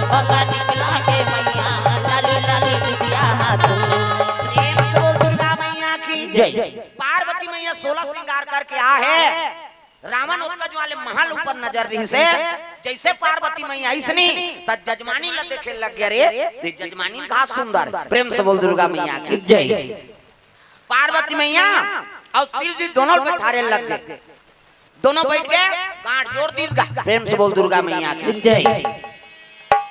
भोला निकला के मैया, लाली लाली बिंदिया हा तो। प्रेम से बोल दुर्गा मैया की जय। पार्वती मैया सोलह श्रृंगार करके आ हे। रावण ओतका जुवार ले महल ऊपर नजर रहिस हे, जइसे पार्वती मैया अइसने, त जजमानी ल देखे लग गे, "रे, ते जजमानी घास सुंदर।" प्रेम से बोल दुर्गा मैया की जय। पार्वती मैया अउ शिव जी दोनों बैठारे लग गे। दोनों बैठ के गांठ जोड़ दिस गा। प्रेम से बोल दुर्गा मैया की जय।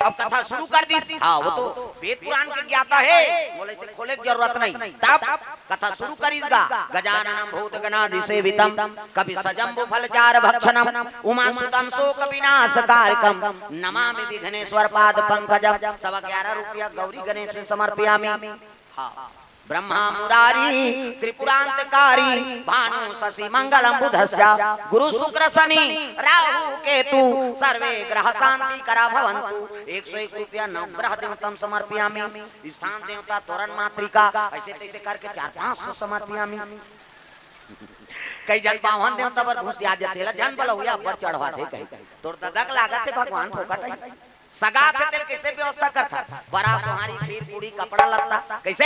अब कथा शुरू कर दिस। हाँ, वो तो वेद पुराण के ज्ञाता हे, मोला इसे खोले के जरूरत नहीं। तब कथा शुरू करिस गा। गजाननम भूत गणादि सेवितम, कपि सजम्बु फल चार भक्षणम, उमा सुतम शोक विनाश कारकम, नमामि विघ्नेश्वर पाद पंकजम। सवा ग्यारह रुपया गौरी गणेश में समर्पयामि। हाँ। ब्रह्मा मुरारी त्रिपुरांतकारी, भानु शशि मंगलम बुधस्य, गुरु शुक्र शनि राहु केतु, सर्वे ग्रह शांति करा भवंतु। एक सौ एक रुपया नवग्रह देवतम समर्पयामि। स्थान देवता तोरण मातृका, अइसे तइसे करके चार पाँच सौ समर्पयामि। कई झन बाम्हन देवता बर घुसिया जथे, ला झन बलहुया अब्बड़ चढ़वाथे कही। तोर ददा के लागत हे भगवान फोकट हे। सगा के तेल कइसे व्यवस्था करथा? बरा, सोहारी, खीर, पूड़ी, कपड़ा लत्ता, कइसे?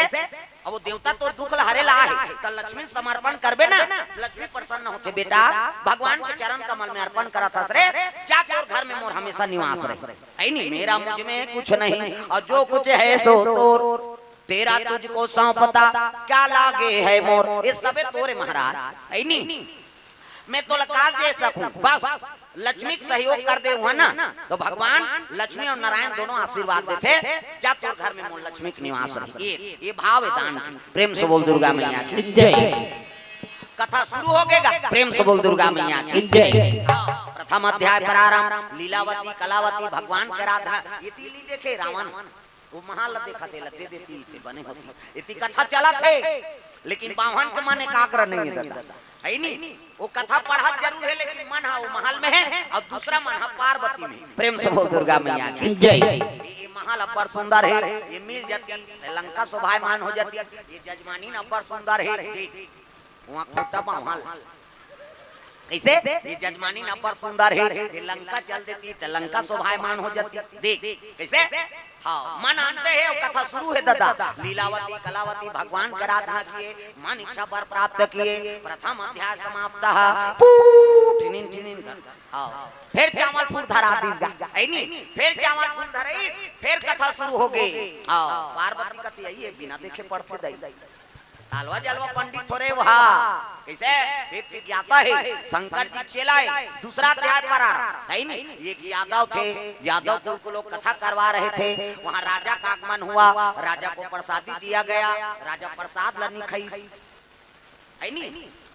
अब वो देवता तोर दुख ला हरे ला आहे, त लक्ष्मी ल समर्पण करबे ना, लक्ष्मी प्रसन्न होथे। बेटा, भगवान के चरण कमल में अर्पण करत हस रे, जा तोर घर में मोर हमेशा निवास रहे। ऐ नी, मेरा मुझ में कुछ नहीं, और जो कुछ है सो तोर, तेरा तुझको सौंपता, क्या लागे है मोर, ये सबे तोरे महाराज। ऐ नी, मैं तोला का दे सकूं, बस लक्ष्मी के सहयोग कर दे हुआ ना, तो भगवान लक्ष्मी और नारायण दोनों आशीर्वाद देथे, जा तोर घर में मोर लक्ष्मी के निवास रही। ये, ये भाव है दान की। प्रेम से बोल दुर्गा मैया की जय। कथा शुरू हो गएगा, प्रेम से बोल दुर्गा मैया की जय। हाँ, प्रथम अध्याय प्रारंभ, लीलावती कलावती भगवान के आराधना। ये तीन ली देखे रावण, वो महल ला देखत हे, ला दे देती ते बने होती। इतनी कथा चलत हे, लेकिन बाम्हन के मन एकाग्र नहीं है दादा, है नी? वो कथा पढ़त जरूर है, लेकिन मन हा वो महल में है और दूसरा मन हा पार्वती में। प्रेम से बोल दुर्गा मैया की जय। ये महल अब्बड़ सुंदर है, ये मिल जाती, लंका शोभायमान हो जाती। ये जजमानी न अब्बड़ सुंदर है, देख, वहाँ खूंटा बाम्हन ला। कइसे? ये जजमानी न अब्बड़ सुंदर हे, ये लंका चल देती त लंका शोभायमान हो जाती। देख कइसे? हाँ, मन आनते हे, अउ कथा शुरू हे ददा। लीलावती कलावती भगवान के आराधना किए, मन इच्छा वर प्राप्त किए। प्रथम अध्याय समाप्त। पू, ठिनिन ठिनिन कर। हाँ, फेर चावल फूल धरा दीस गा, है नी? फेर चावल फूल धरई, फेर कथा शुरू होगे। हाँ, पार्वती कथे, "अई, ये बिना देखे पड़थे दई।" तालवा जलवा पंडित थोरे वहा। कइसे? वेद के ज्ञाता हे, शंकर जी चेला हे, दूसरा अध्याय पर आ रहा, है नी? एक यादव थे, यादव कुल को लोग कथा करवा रहे थे, वहाँ राजा का आगमन हुआ, राजा को प्रसादी दिया गया, राजा प्रसाद ल नी खाइस, है नी?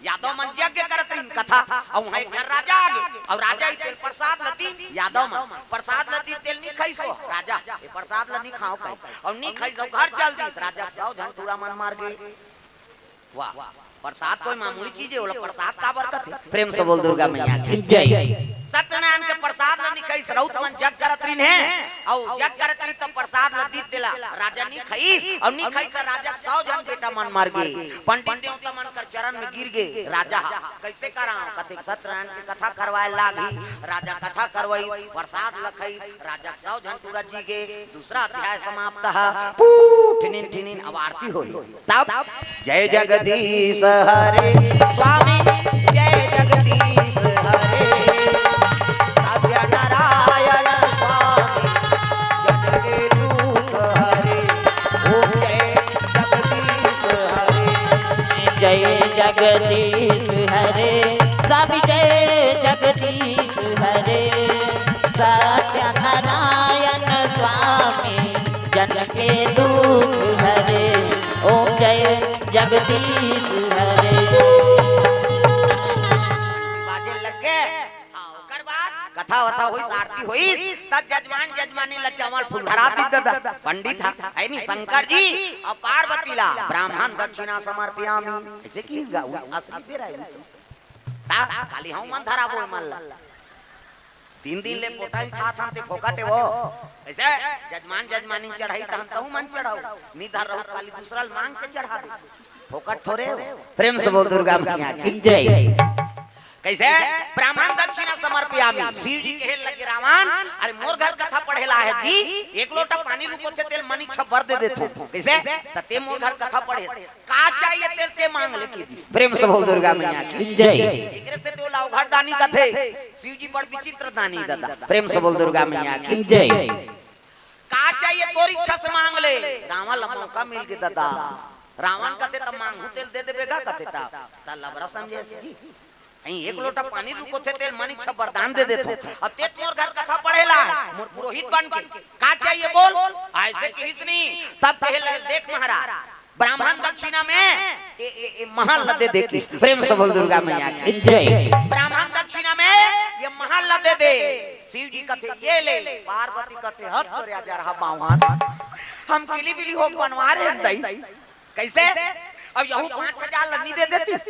यादव मन यज्ञ करत रहिन कथा, अउ वहाँ एक झन राजा आगे, अउ राजा ही तेल प्रसाद ल दीन, यादव मन प्रसाद ल दीन, तेल नी खाइस हो, राजा ये प्रसाद ल नी खाव कही, अउ नी खाइस, अउ घर चल दीस, राजा सौ झन टूरा मन मर गे। वाह, प्रसाद कोई मामूली चीज हे, ओला प्रसाद काबर कथे? प्रेम से बोल दुर्गा मैया की जय। सत्यनारायण के प्रसाद ल नी खाइस, रउत मन जग करत रहिन हे, अउ जग करत रहिन त प्रसाद ल दीस तेला, राजा नी खाइस, अउ नी खाइस त राजा के सौ झन बेटा मन मर गे, पंडित देवता मन कर चरण में गिर गे, राजा हा कइसे कराव? कथे सत्यनारायण के कथा करवाए लागही, राजा कथा करवाइस, प्रसाद ल खाइस, राजा के सौ झन टूरा जी गे, दूसरा अध्याय समाप्त ह। पू, ठिनिन ठिनिन, अब आरती होही। तब जय जगदीश हरे स्वामी, जय जगदीश हरे सत्यनारायण स्वामी, जग के दुख हरे। ओम जय जगदीश हरे। जय जगदीश हरे, स्वामी जय जगदीश हरे, सत्यनारायण स्वामी, जन के दुख हरे। ओम जय जगदीश हरे। बाजे लग गे। हाँ, ओकर बाद कथा वथा होइस, आरती होइस, तब जजमान जजमानी ला चावल फूल धरा दीस ददा। पंडित हा, है नी, शंकर जी अउ पार्वती ला ब्राह्मण दक्षिणा समर्पयामी। अइसे किहिस गा, असली बेरा हे। ता काली हव मन धराबो मन ला। तीन दिन ले पोटा ही खात हन ते फोकट हे वो। अइसे जजमान जजमानी चढ़ाही तहन तहू मन चढ़ाव। नी धर रहू काली दूसरा ल मांग के चढ़ा दे। फोकट थोरे हो। प्रेम से बोल दुर्गा मैया की जय। कइसे? ब्राह्मण दक्षिणा समर्पयामी। शिव जी कहे लगे रावण, अरे मोर घर कथा पढ़े ला हे जी, एक लोटा पानी रुको थे तेल मनी छब्बर दे देथो। कइसे? त ते मोर घर कथा पढ़े, का चाहिए तेल ते मांग ले की दिस। प्रेम से बोल दुर्गा मैया की जय। एकरे से तो लाव घर दानी कथे। शिव जी बड़ विचित्र दानी ददा। प्रेम से बोल दुर्गा मैया की जय। का चाहिए तोर इच्छा से मांग ले। रावण ला मौका मिल गे ददा। रावण कथे त मांगहू तेल दे देबे गा कथे त, त लबरा समझे जी। अई एक लोटा पानी रुको थे तेल मनी छब्बर दान दे देथो। अउ ते मोर घर कथा पढ़े ला, मोर पुरोहित बन के। का चाहिए बोल? अइसे किहिस नी। तब कहे लगे, देख महाराज, ब्राह्मण दक्षिणा में ए, ए, ए महल ल दे दे किहिस। प्रेम से बोल दुर्गा मैया की जय। ब्राह्मण दक्षिणा में ये महल ल दे दे। शिव जी कथे ये ले, पार्वती कथे हत तोरे अजरहा बावहन, हम किली बिली होके बनवा रहे हन दई। कइसे? अब यहू पाँच हजार ल नी दे देतिस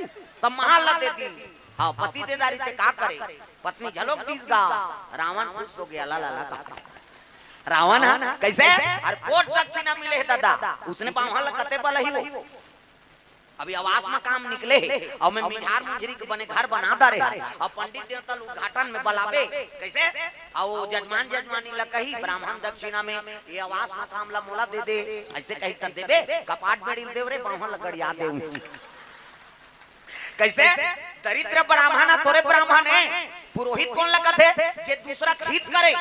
त महल ल दे दी। हाँ, पति दे दारी ते का करे? पत्नी झलोक दीस गा। रावण खुश हो गे, ला ला ला का। रावण ह कइसे? अरे कोट दक्षिणा मिले हे ददा, उसने बावहन ल कते बलही वो। अभी आवास म काम निकले हे, अउ मैं मिठार मुंझरी के बने घर बना डारे हँव। अउ पंडित देवता ल उद्घाटन में बलाबे, कइसे? अउ जजमान जजमानी ल कही, ब्राह्मण दक्षिणा में ये आवास म काम ल मोला दे दे, अइसे कही त देबे, कपाट बेड़ी ल देव रे, बावहन ल गड़िया देव। कइसे? दरिद्र ब्राह्मण ह, तोरे ब्राह्मण हे, पुरोहित कोन ल कथे? जे दूसरा के हित करे।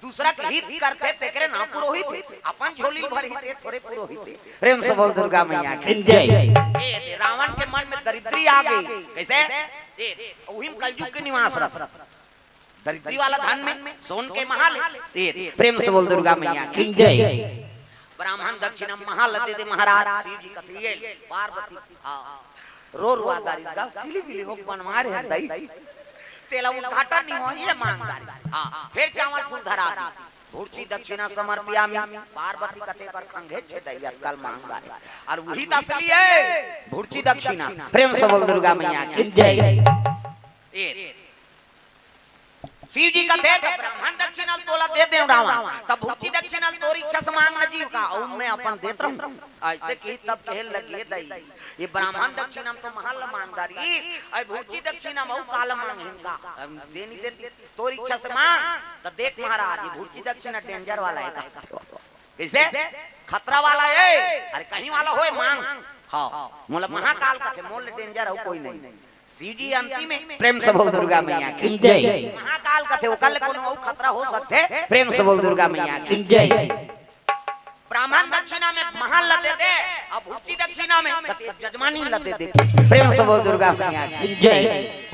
दूसरा के हित करथे तेकरे नाम पुरोहित हे, अपन झोली भरही ते थोरे पुरोहित हे। प्रेम से बोल दुर्गा मैया की जय। ए, रावण के मन में दरिद्री आ गे। कइसे? ए, उही में कलजुग के निवास रहिथे। दरिद्री वाला धन में सोन के महल हे। ए, प्रेम से बोल दुर्गा मैया की जय। ब्राह्मण दक्षिणा महल दे दे महाराज। शिव जी कथे ये ले, पार्वती, हाँ, रो रुआ दारी गा, किली बिली होके बनवा रहे हन दई। तेला उद्घाटन नी होय, ये मांग डारे। हाँ, फेर चावल फूल धरा दी। भुर्ची दक्षिणा समर्पयामी। पार्वती कथे कर खंघे छे दई, अतका ल मांग डारे। अउ उही त असली हे, भुर्ची दक्षिणा। प्रेम से बोल दुर्गा मैया की जय। ए, शिव जी कथे, "त ब्राह्मण दक्षिणा ल तोला दे देंव रावण, त भुर्जी दक्षिणा ल तोर इच्छा से मांग न जीव का, अउ मैं अपन देत रहूं।" अइसे कही तब कहे लगे, "दई, ये ब्राह्मण दक्षिणा म तो महल ल मांग डारिस, अउ भुर्जी दक्षिणा म अउ काला मांग हिन का, हम दे नहीं देती, तोर इच्छा से मांग।" त देख महाराज, ये भुर्जी दक्षिणा danger वाला हे का। कइसे? खतरा वाला हे। अरे कहीं वाला होय मांग। हाँ, मोला महाकाल कथे, मोर ले danger अउ कोई नहीं। शिव जी अंतिम हे। प्रेम से बोल दुर्गा मैया की। जय। महाकाल कथे, ओकर ले कोनो अउ खतरा हो सकथे? प्रेम से बोल दुर्गा मैया की। जय। ब्राह्मण दक्षिणा में महल ल दे दे, अउ भुर्जी दक्षिणा में कथे जजमानी ल दे दे। प्रेम से बोल दुर्गा मैया की। जय।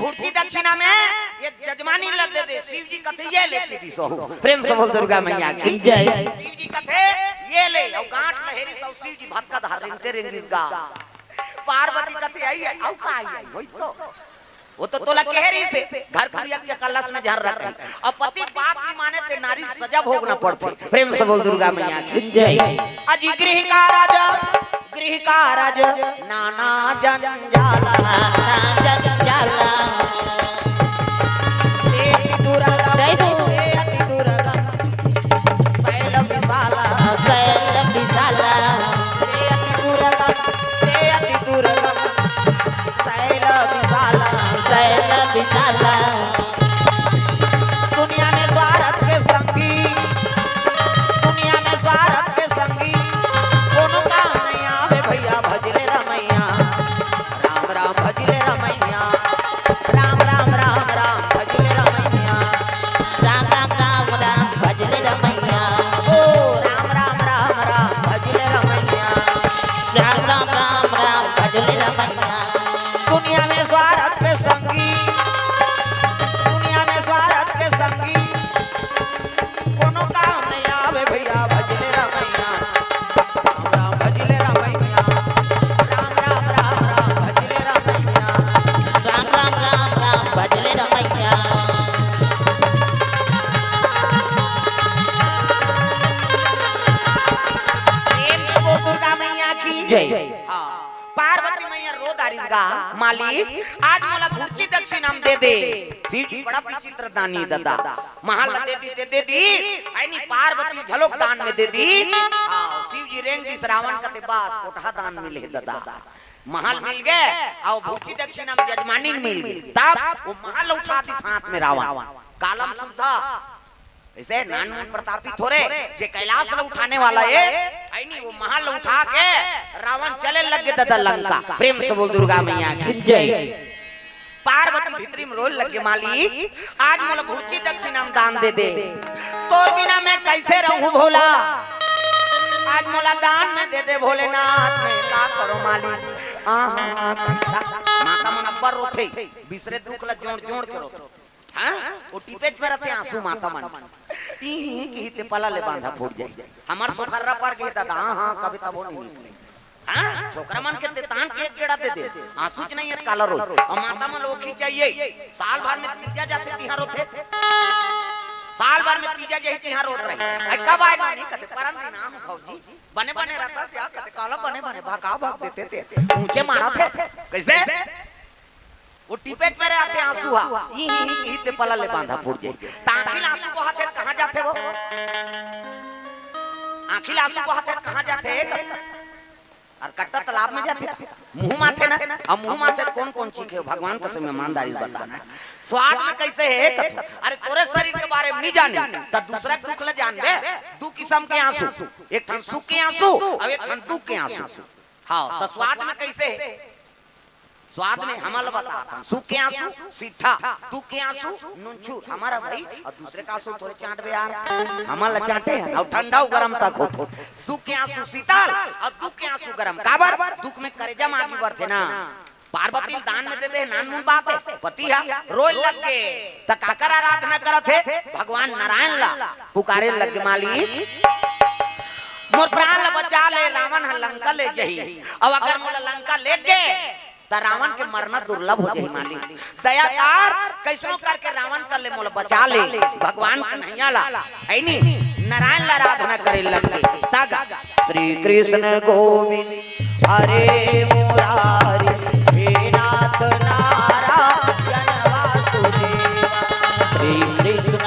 भुर्जी दक्षिणा में एक जजमानी ल दे दे। शिव जी कथे, "ये ले," कहि दिस। प्रेम से बोल दुर्गा मैया की। जय। शिव जी कथे, "ये ले," अउ गांठ ल हेरिस, अउ शिव जी भतका धार रेंगते रेंगिस गा। पार्वती कथे, "आई, आई, अउ का आई, आई, होई तो।" वो तो तोला कहे रहिस हे, घर कुरिया के कलश में झर रखे। अउ पति बात नहीं माने ते नारी सजा भोगना पड़थे। प्रेम से बोल दुर्गा मैया की। जय। अजी गृह कारज, गृह कारज नाना जंजाल। नाना जंजाल। ते अति दुर्गम, जय हो। ते अति दुर्गम, शैल विशाल। शैल विशाल। ते अति दुर्गम, ते अति दुर्गम, शैल विशाल। शैल विशाल। दुनिया में स्वारथ के संगी, दुनिया में स्वारथ के संगी, कोनो काम नहीं आवे भैया, भजले रमैया। राम राम भजले रमैया, राम राम राम राम भजले रमैया। राम राम राम राम भजले रमैया। ओ राम राम राम राम भजले रमैया। राम राम राम राम भजले रमैया। दुनिया में स्वारथ के संगी, दुनिया में स्वारथ के संगी, कोनो काम नहीं आवे भैया, भजले रमैया। राम राम भजले रमैया, राम राम राम राम भजले रमैया। राम राम राम राम भजले रमैया। प्रेम से बोल दुर्गा मैया की। जय। हाँ, पार्वती मैया रो डारिस गा, "मालिक, आज मोला भुर्जी दक्षिणा म दे दे।" शिव जी बड़ा विचित्र दानी ददा, महल ल दे दिस ते दे दिस, अइनी पार्वती घलोक दान में दे दिस। हाँ, शिव जी रेंग दिस, रावण कथे, "बस, कोठा दान मिले हे ददा।" महल मिल गे, अउ भुर्जी दक्षिणा म जजमानी मिल गे, तब वो महल ल उठा दिस हाथ में रावण। कालम सुद्धा अइसे नानमुन प्रतापी थोरे, जे कैलाश ल उठाने वाला हे, अइनी वो महल ल उठा के रावण चले लग गे ददा लंका। प्रेम से बोल दुर्गा मैया की। जय। पार्वती भीतरी में रोए लग गे, "मालिक, आज मोला भुर्जी दक्षिणा म दान दे दे, तोर बिना मैं कइसे रहूं भोला, आज मोला दान में दे दे भोलेनाथ, मैं का करों मालिक।" आहा, माता मन अब्बड़ रोथे, बिसरे दुख ल जोड़ जोड़ के रोथे। हाँ? वो टिपेच में रथे आंसू माता मन। ई ही कहिथे पला ले बांधा फूट जाही। हमर सोखर्रा पर गे ददा, हाँ, हाँ, कभी तबो नहीं निकले। हाँ? छोकरा मन के ते तान के एक गेड़ा दे दे। आंसू च नहीं हे, काला रोय। अउ माता मन ल ओखी चाहिए। साल भर में तीजा जाथे तिहां रोथे। साल भर में तीजा जाही तिहां रोत रही। अइ कब आय नानी कथे, "परन दिन आहूं भौजी।" बने बने रथस या कथे, "काला बने बने भगा भग देते ते।" ऊंचे मारथे। कइसे? वो टिपेच में रथे आंसू हा, ई ही ही कहिथे पला ले बांधा फूट जाही। त आंखी ल आंसू बहाथे त कहां जाथे वो? आंखी ल आंसू बहाथे त कहां जाथे? अउ कट्टा तालाब में जाथे, मुंह म आथे ना। अउ मुंह म आथे त कोन कोन चीखे? भगवान कसम ईमानदारी से बताना। स्वाद में कइसे हे कथे? अरे तोरे शरीर के बारे में नहीं जाने, त दूसरा के दुख ल जानबे। दू किसम के आंसू, एक ठन सुख के आंसू अउ एक ठन दुख के आंसू। हाँ, त स्वाद में कइसे हे? स्वाद में हमन ल बतात हन, सुख के आंसू सीठा, दुख के आंसू नुनछूर। हमर भाई, अउ दूसरे के आंसू थोरे चांटबे यार, हमन ल चांटे हन, अउ ठंडा अउ गरम तक होथे। सुख के आंसू शीतल, अउ दुख के आंसू गरम। काबर? दुख में करेजा म आगी बरथे ना। पार्वती ल दान में दे दे, नानमुन बात हे, पति ह रोए लग गे, त काकर आराधना करत हे? भगवान नारायण ला पुकारे लग गे, मालिक, मोर प्राण ल बचा ले, रावण ह लंका ले जही, अउ अगर मोला लंका ले गे, त रावण के मरना दुर्लभ हो जाही मालिक। दया कर, कइसनो करके रावण कर ले मोला बचा ले। भगवान कन्हैया ला, अइनी नारायण ला आराधना करे लग गे। तग श्री कृष्ण गोविंद हरे मुरारी, हे नाथ नारायण वासुदेव। श्री कृष्ण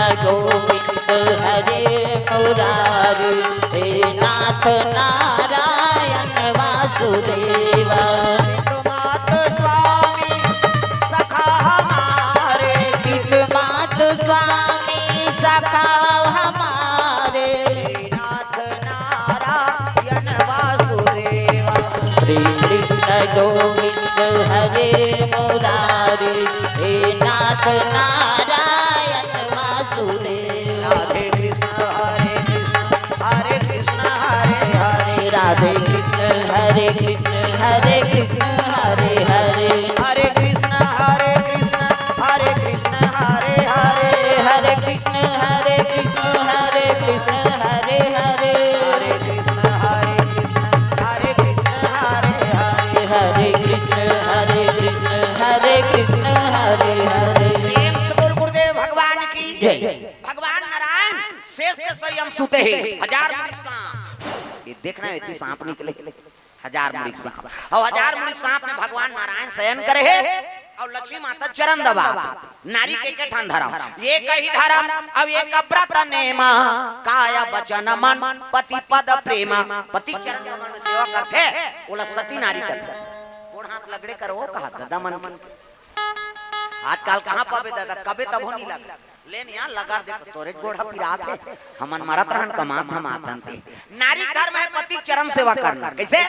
गोविंद हरे मुरारी, हे नाथ नारायण वासुदेव। राधे कृष्ण हरे कृष्ण हरे कृष्ण हरे हरे। राधे कृष्ण हरे कृष्ण हरे कृष्ण हरे हरे। हरे कृष्ण हरे कृष्ण हरे कृष्ण हरे हरे। हरे कृष्ण हरे कृष्ण हरे कृष्ण हरे हरे। हरे कृष्ण हरे कृष्ण हरे कृष्ण हरे हरे। हरे कृष्ण हरे कृष्ण हरे कृष्ण हरे हरे। प्रेम से बोल गुरुदेव भगवान की जय। भगवान नारायण शेष के सही हम सुते हैं, हजार मुड़ी सांप। ये देखना है, इतनी सांप निकले, हजार मुड़ी सांप। और हजार मुड़ी सांप में भगवान नारायण शयन करे है और लक्ष्मी माता चरण दबात। नारी के के ठन धरम, ये कही धरम, अब ये कब्रत नेमा, काया वचन मन पति पद प्रेमा। पति चरण कमल में सेवा करथे, ओला सती नारी कथे। गोड़ हाथ लगड़े करो, कहा ददा मन के। आजकल कहाँ पाबे ददा, कबे तभो नहीं लग। ले निया लगा दे, तोरे गोड़ ह पिरात हे, हमन मरत रहन कमात धमात हन ते। नारी धर्म है पति चरण सेवा करना। कैसे?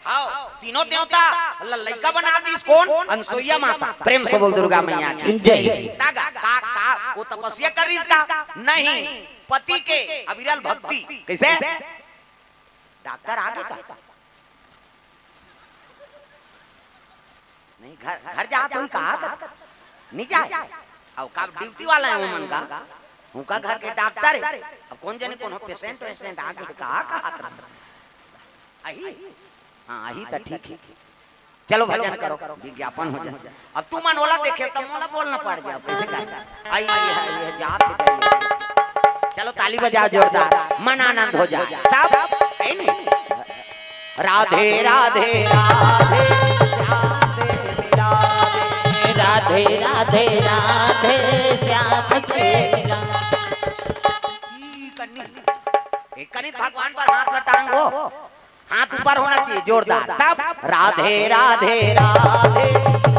हाव, तीनों देवता ल लइका बना दीस कोन? अनसुईया माता। प्रेम से बोल दुर्गा मैया की जय। तागा, का, का, वो तपस्या कर रही इसका? नहीं, पति के अविरल भक्ति। कैसे? डॉक्टर आगे का? नहीं, घर, घर जात होई का? नहीं जाए। अब का ड्यूटी वाला है उमन का? उनका घर के डॉक्टर है। अब कौन जाने कोनो पेशेंट वेशेंट आगे का, का हाथ रहा? अही? हाँ, अही तो ठीक है। चलो भजन करो, विज्ञापन हो जाए। अब तू मन ओला देखे, तब मोला बोलना पड़ गया। अब कैसे कर? आई, आई, आई, आई, जात है, जाइए। चलो ताली बजाओ जोरदार, मन आनंद हो जाए। तब, है नहीं? राधे, राधे, राधे, श्याम से मिला दे। राधे, राधे, राधे, श्याम से मिला। ई कन्नी, एक कन्नी भगवान पर हाथ लटांग हो। हाथ ऊपर होना चाहिए, जोरदार। तब राधे, राधे, राधे,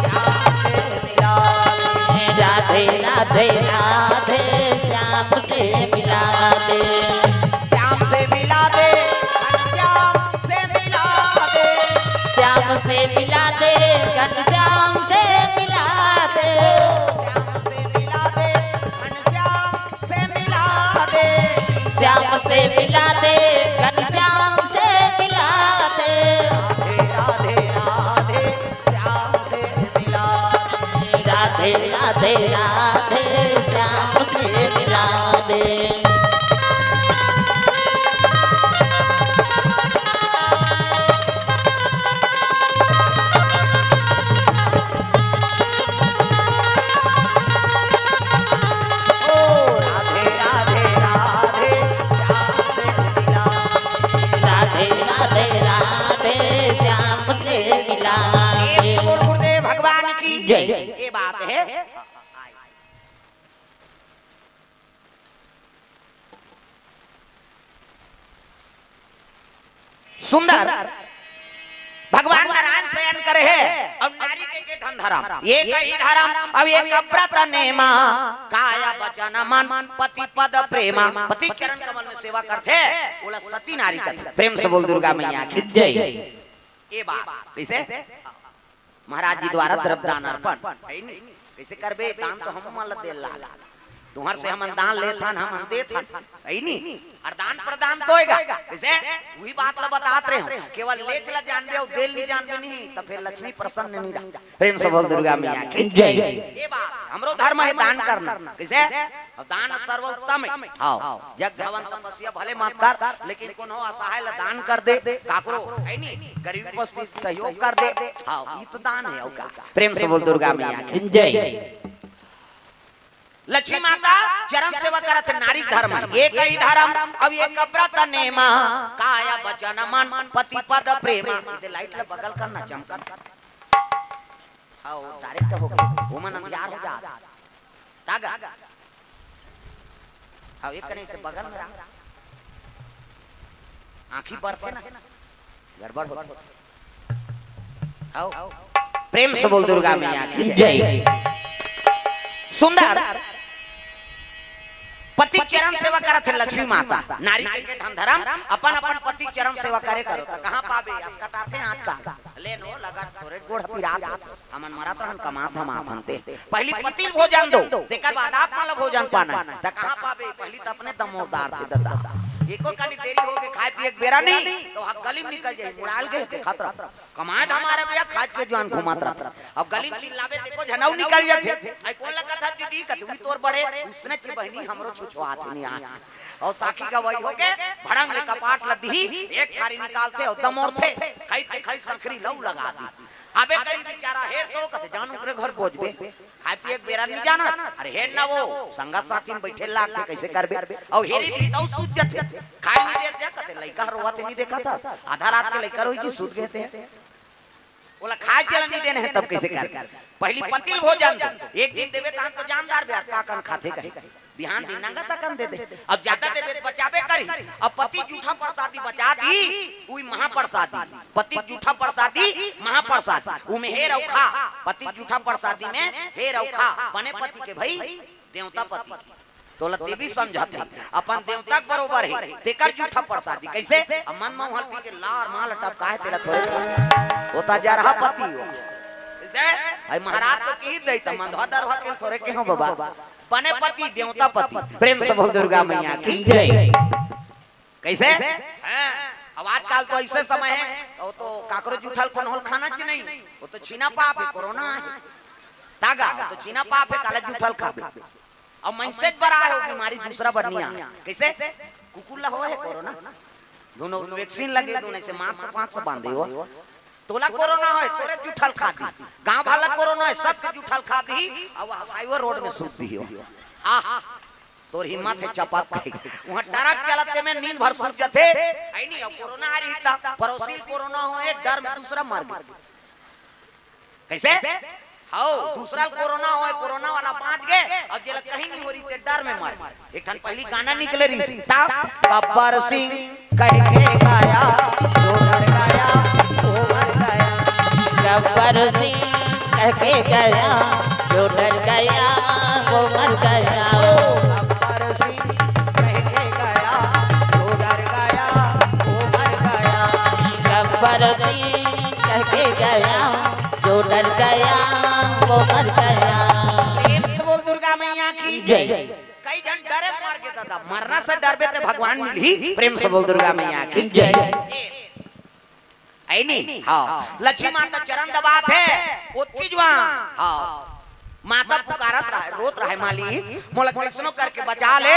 श्याम से मिला दे। राधे, राधे, राधे, श्याम से मिला दे। श्याम से मिला दे, घनश्याम से मिला दे। श्याम से मिला दे, घनश्याम से मिला दे। श्याम से मिला दे, घनश्याम से मिला दे। श्याम से मिला दे, घनश्याम से मिला दे। राधे, राधे, राधे, श्याम से मिला दे। राधे, राधे, राधे, श्याम से मिला दे। ओ राधे, राधे, राधे, श्याम से मिला। राधे, राधे, राधे, श्याम से मिला। प्रेम से बोल गुरुदेव भगवान की जय। ये बात है। सुंदर भगवान नारायण शयन करे है और नारी के के ठन धरम, ये कही धरम, अब ये कब्रत नेमा, काया वचन मन पति पद प्रेमा। पति चरण कमल में सेवा करथे, ओला सती नारी कथे। प्रेम से बोल दुर्गा मैया की जय। ये बात कैसे? महाराज जी द्वारा द्रव्य दान अर्पण, है नी? कैसे करबे? दान तो हम मन ला देल लाग। तुहर से हमन दान लेथन, हमन देथन, है नी? और दान प्रदान तो होएगा। कैसे? वही बात ला बतात रहे हो। केवल लेच ला जानबे अउ देल नहीं जानबे नहीं, तो फिर लक्ष्मी प्रसन्न नहीं रहा। प्रेम से बोल दुर्गा मैया की जय। ये बात, हमरो धर्म है दान करना। कैसे? अउ दान सर्वोत्तम है। हाँ, जग धवन तपस्या भले मत कर, लेकिन कोनो असहाय ला दान कर दे, काकरो, है नी, गरीब वस्तु सहयोग कर दे। हाँ, ये तो दान है, अउ का? प्रेम से बोल दुर्गा मैया की जय। लक्ष्मी माता चरण सेवा करत है, नारी धर्म है। ये कही धर्म, अब ये कब्रत नेमा, काया वचन मन पति पद प्रेमा। ये लाइट ला बगल करना, चमकत। हाँ, वो डायरेक्ट हो गए, वो मन अंधियार हो जात। तागा। हाँ, एक कने से बगल में रहा। आँखी बढ़ते ना, गड़बड़ होते। आओ, प्रेम से बोल दुर्गा मैया की जय। जय। सुंदर पति चरण सेवा करत हे लक्ष्मी माता। नारी के, के ठन धरम, अपन अपन पति चरण सेवा करे करो। त कहाँ पाबे? असकटाथे आजकल। ले नो, लगत थोरे गोड़ पिरात हे। हमन मरत रहन, कमात धमात हन ते। पहिली पति ल भोजन दो, तेकर बाद आप मन ल भोजन पाना हे। त कहाँ पाबे? पहिली त अपने दमोरदार थे ददा। एको कनी देरी होगे, खाए पिए के बेरा नहीं, तो ह गली में निकल जाही, मुड़ाल गे देखत रह। कमाए धमाए भैया, खाज के जुआन घुमात रहत। अब गली में चिल्लाबे, देखो झनऊ निकल जाथे। आई कोन लगत हे दीदी? कथे, "उही तोर बड़े, उसने ची बहिनी हमरो छुछुआत नहीं आ।" अउ साखी गवाही होके भड़ंग ले कपाट ल दिही, एक थारी निकालथे अउ दमोरथे, खई ते खई संखरी लऊ लगा दी। अबे कहीं बेचारा हेर तो कथे, "जान ओकरे घर बोझबे, खाए पिए के बेरा नहीं जाना।" अरे हेर ना, वो संगत साथी में बैठे लागथे, कैसे करबे? अउ हेरी दी तऊ सूझ जथे, खाए नहीं दे से कथे, "लइका हर रोवत नहीं देखा था, आधा रात के लइका रोई जी, सूत गए थे।" ओला खाए चला नहीं देने हैं, तब कैसे कर? पहली पति ल भोजन दो। एक दिन देवे तहन तो जानदार बे, का कन खाथे कहे। बिहान दिन नंगा तकन दे दे। अब ज्यादा देवे त बचाबे करी। अब पति जूठा प्रसादी बचा दी, उही महाप्रसादी। पति जूठा प्रसादी, महाप्रसादी। उमे हेर अउ खा। पति जूठा प्रसादी में हेर अउ खा। बने पति के भई, देवता पति के। तोला देवी समझत हे, अपन देवता के बरोबर हे, तेकर जूठा प्रसादी। कैसे? अब मन म उहल पी के लार माल टपकाए, तेला थोरे खा। वो त जरहा पति हो। कैसे? भाई महाराज तो की दे, त मंधवा दरवा के थोरे के हो बाबा। बने पति, देवता पति। प्रेम से बोल दुर्गा मैया की जय। कैसे? हाँ, अब आजकल तो ऐसे समय हे, वो तो काकरो जूठल पनहोल खाना च नहीं, वो तो छीना पाप हे, कोरोना हे। तागा, वो तो छीना पाप हे, काला जूठल खाबे। अब मनसे बर आए हो बीमारी, दूसरा बर नहीं आए। कैसे? कुकुर ला होए हे कोरोना, दोनों वैक्सीन लगे, दोनों से मास्क पाँच सौ बांधे हो। तोला कोरोना होए, तोरे जूठल खा दी। गांव वाला कोरोना होए, सबके जूठल खा दी। अब हाईवे रोड में सूत दी हो। आह, तोर हिम्मत हे चपक के। वहाँ ट्रक चलत ते में नींद भर सूत जथे। आई नहीं, अब कोरोना आ रही था, पड़ोसी कोरोना होए, डर में दूसरा मर गया। कैसे? हव, दूसरा ल कोरोना होए, कोरोना वाला बांच गे, अउ जेला कहीं नहीं हो रही ते डर में मर। एक ठन पहली गाना निकले रही, ता गब्बर सिंह कह के गया, जो डर गया, वो मर गया। गब्बर सिंह कह के गया, जो डर गया, वो मर गया। ओ, गब्बर सिंह कह के गया, जो डर गया, वो मर गया। गब्बर सिंह कह के गया, जो डर गया, वो मर गया। प्रेम से बोल दुर्गा मैया की जय। कई झन डरे मर गे दादा, मरना से डरबे ते भगवान मिलही। प्रेम से बोल दुर्गा मैया की जय। ऐ नी? हाँ। लक्ष्मी माता चरण दबात हे, ओतकी जुआन। हाँ। माता पुकारत रहे, रोत रहे, "मालिक, मोला कैसनो करके बचा ले।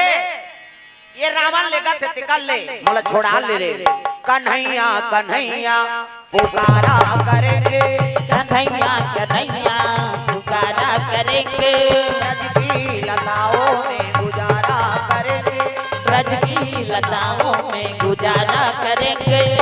ये रावण लेगत हे, तेकर ले, मोला छोड़ा ले रे। कन्हैया, कन्हैया, पुकारा करेंगे। कन्हैया, कन्हैया, पुकारा करेंगे। ब्रज की लताओं में गुजारा करेंगे। ब्रज की लताओं में गुजारा करेंगे।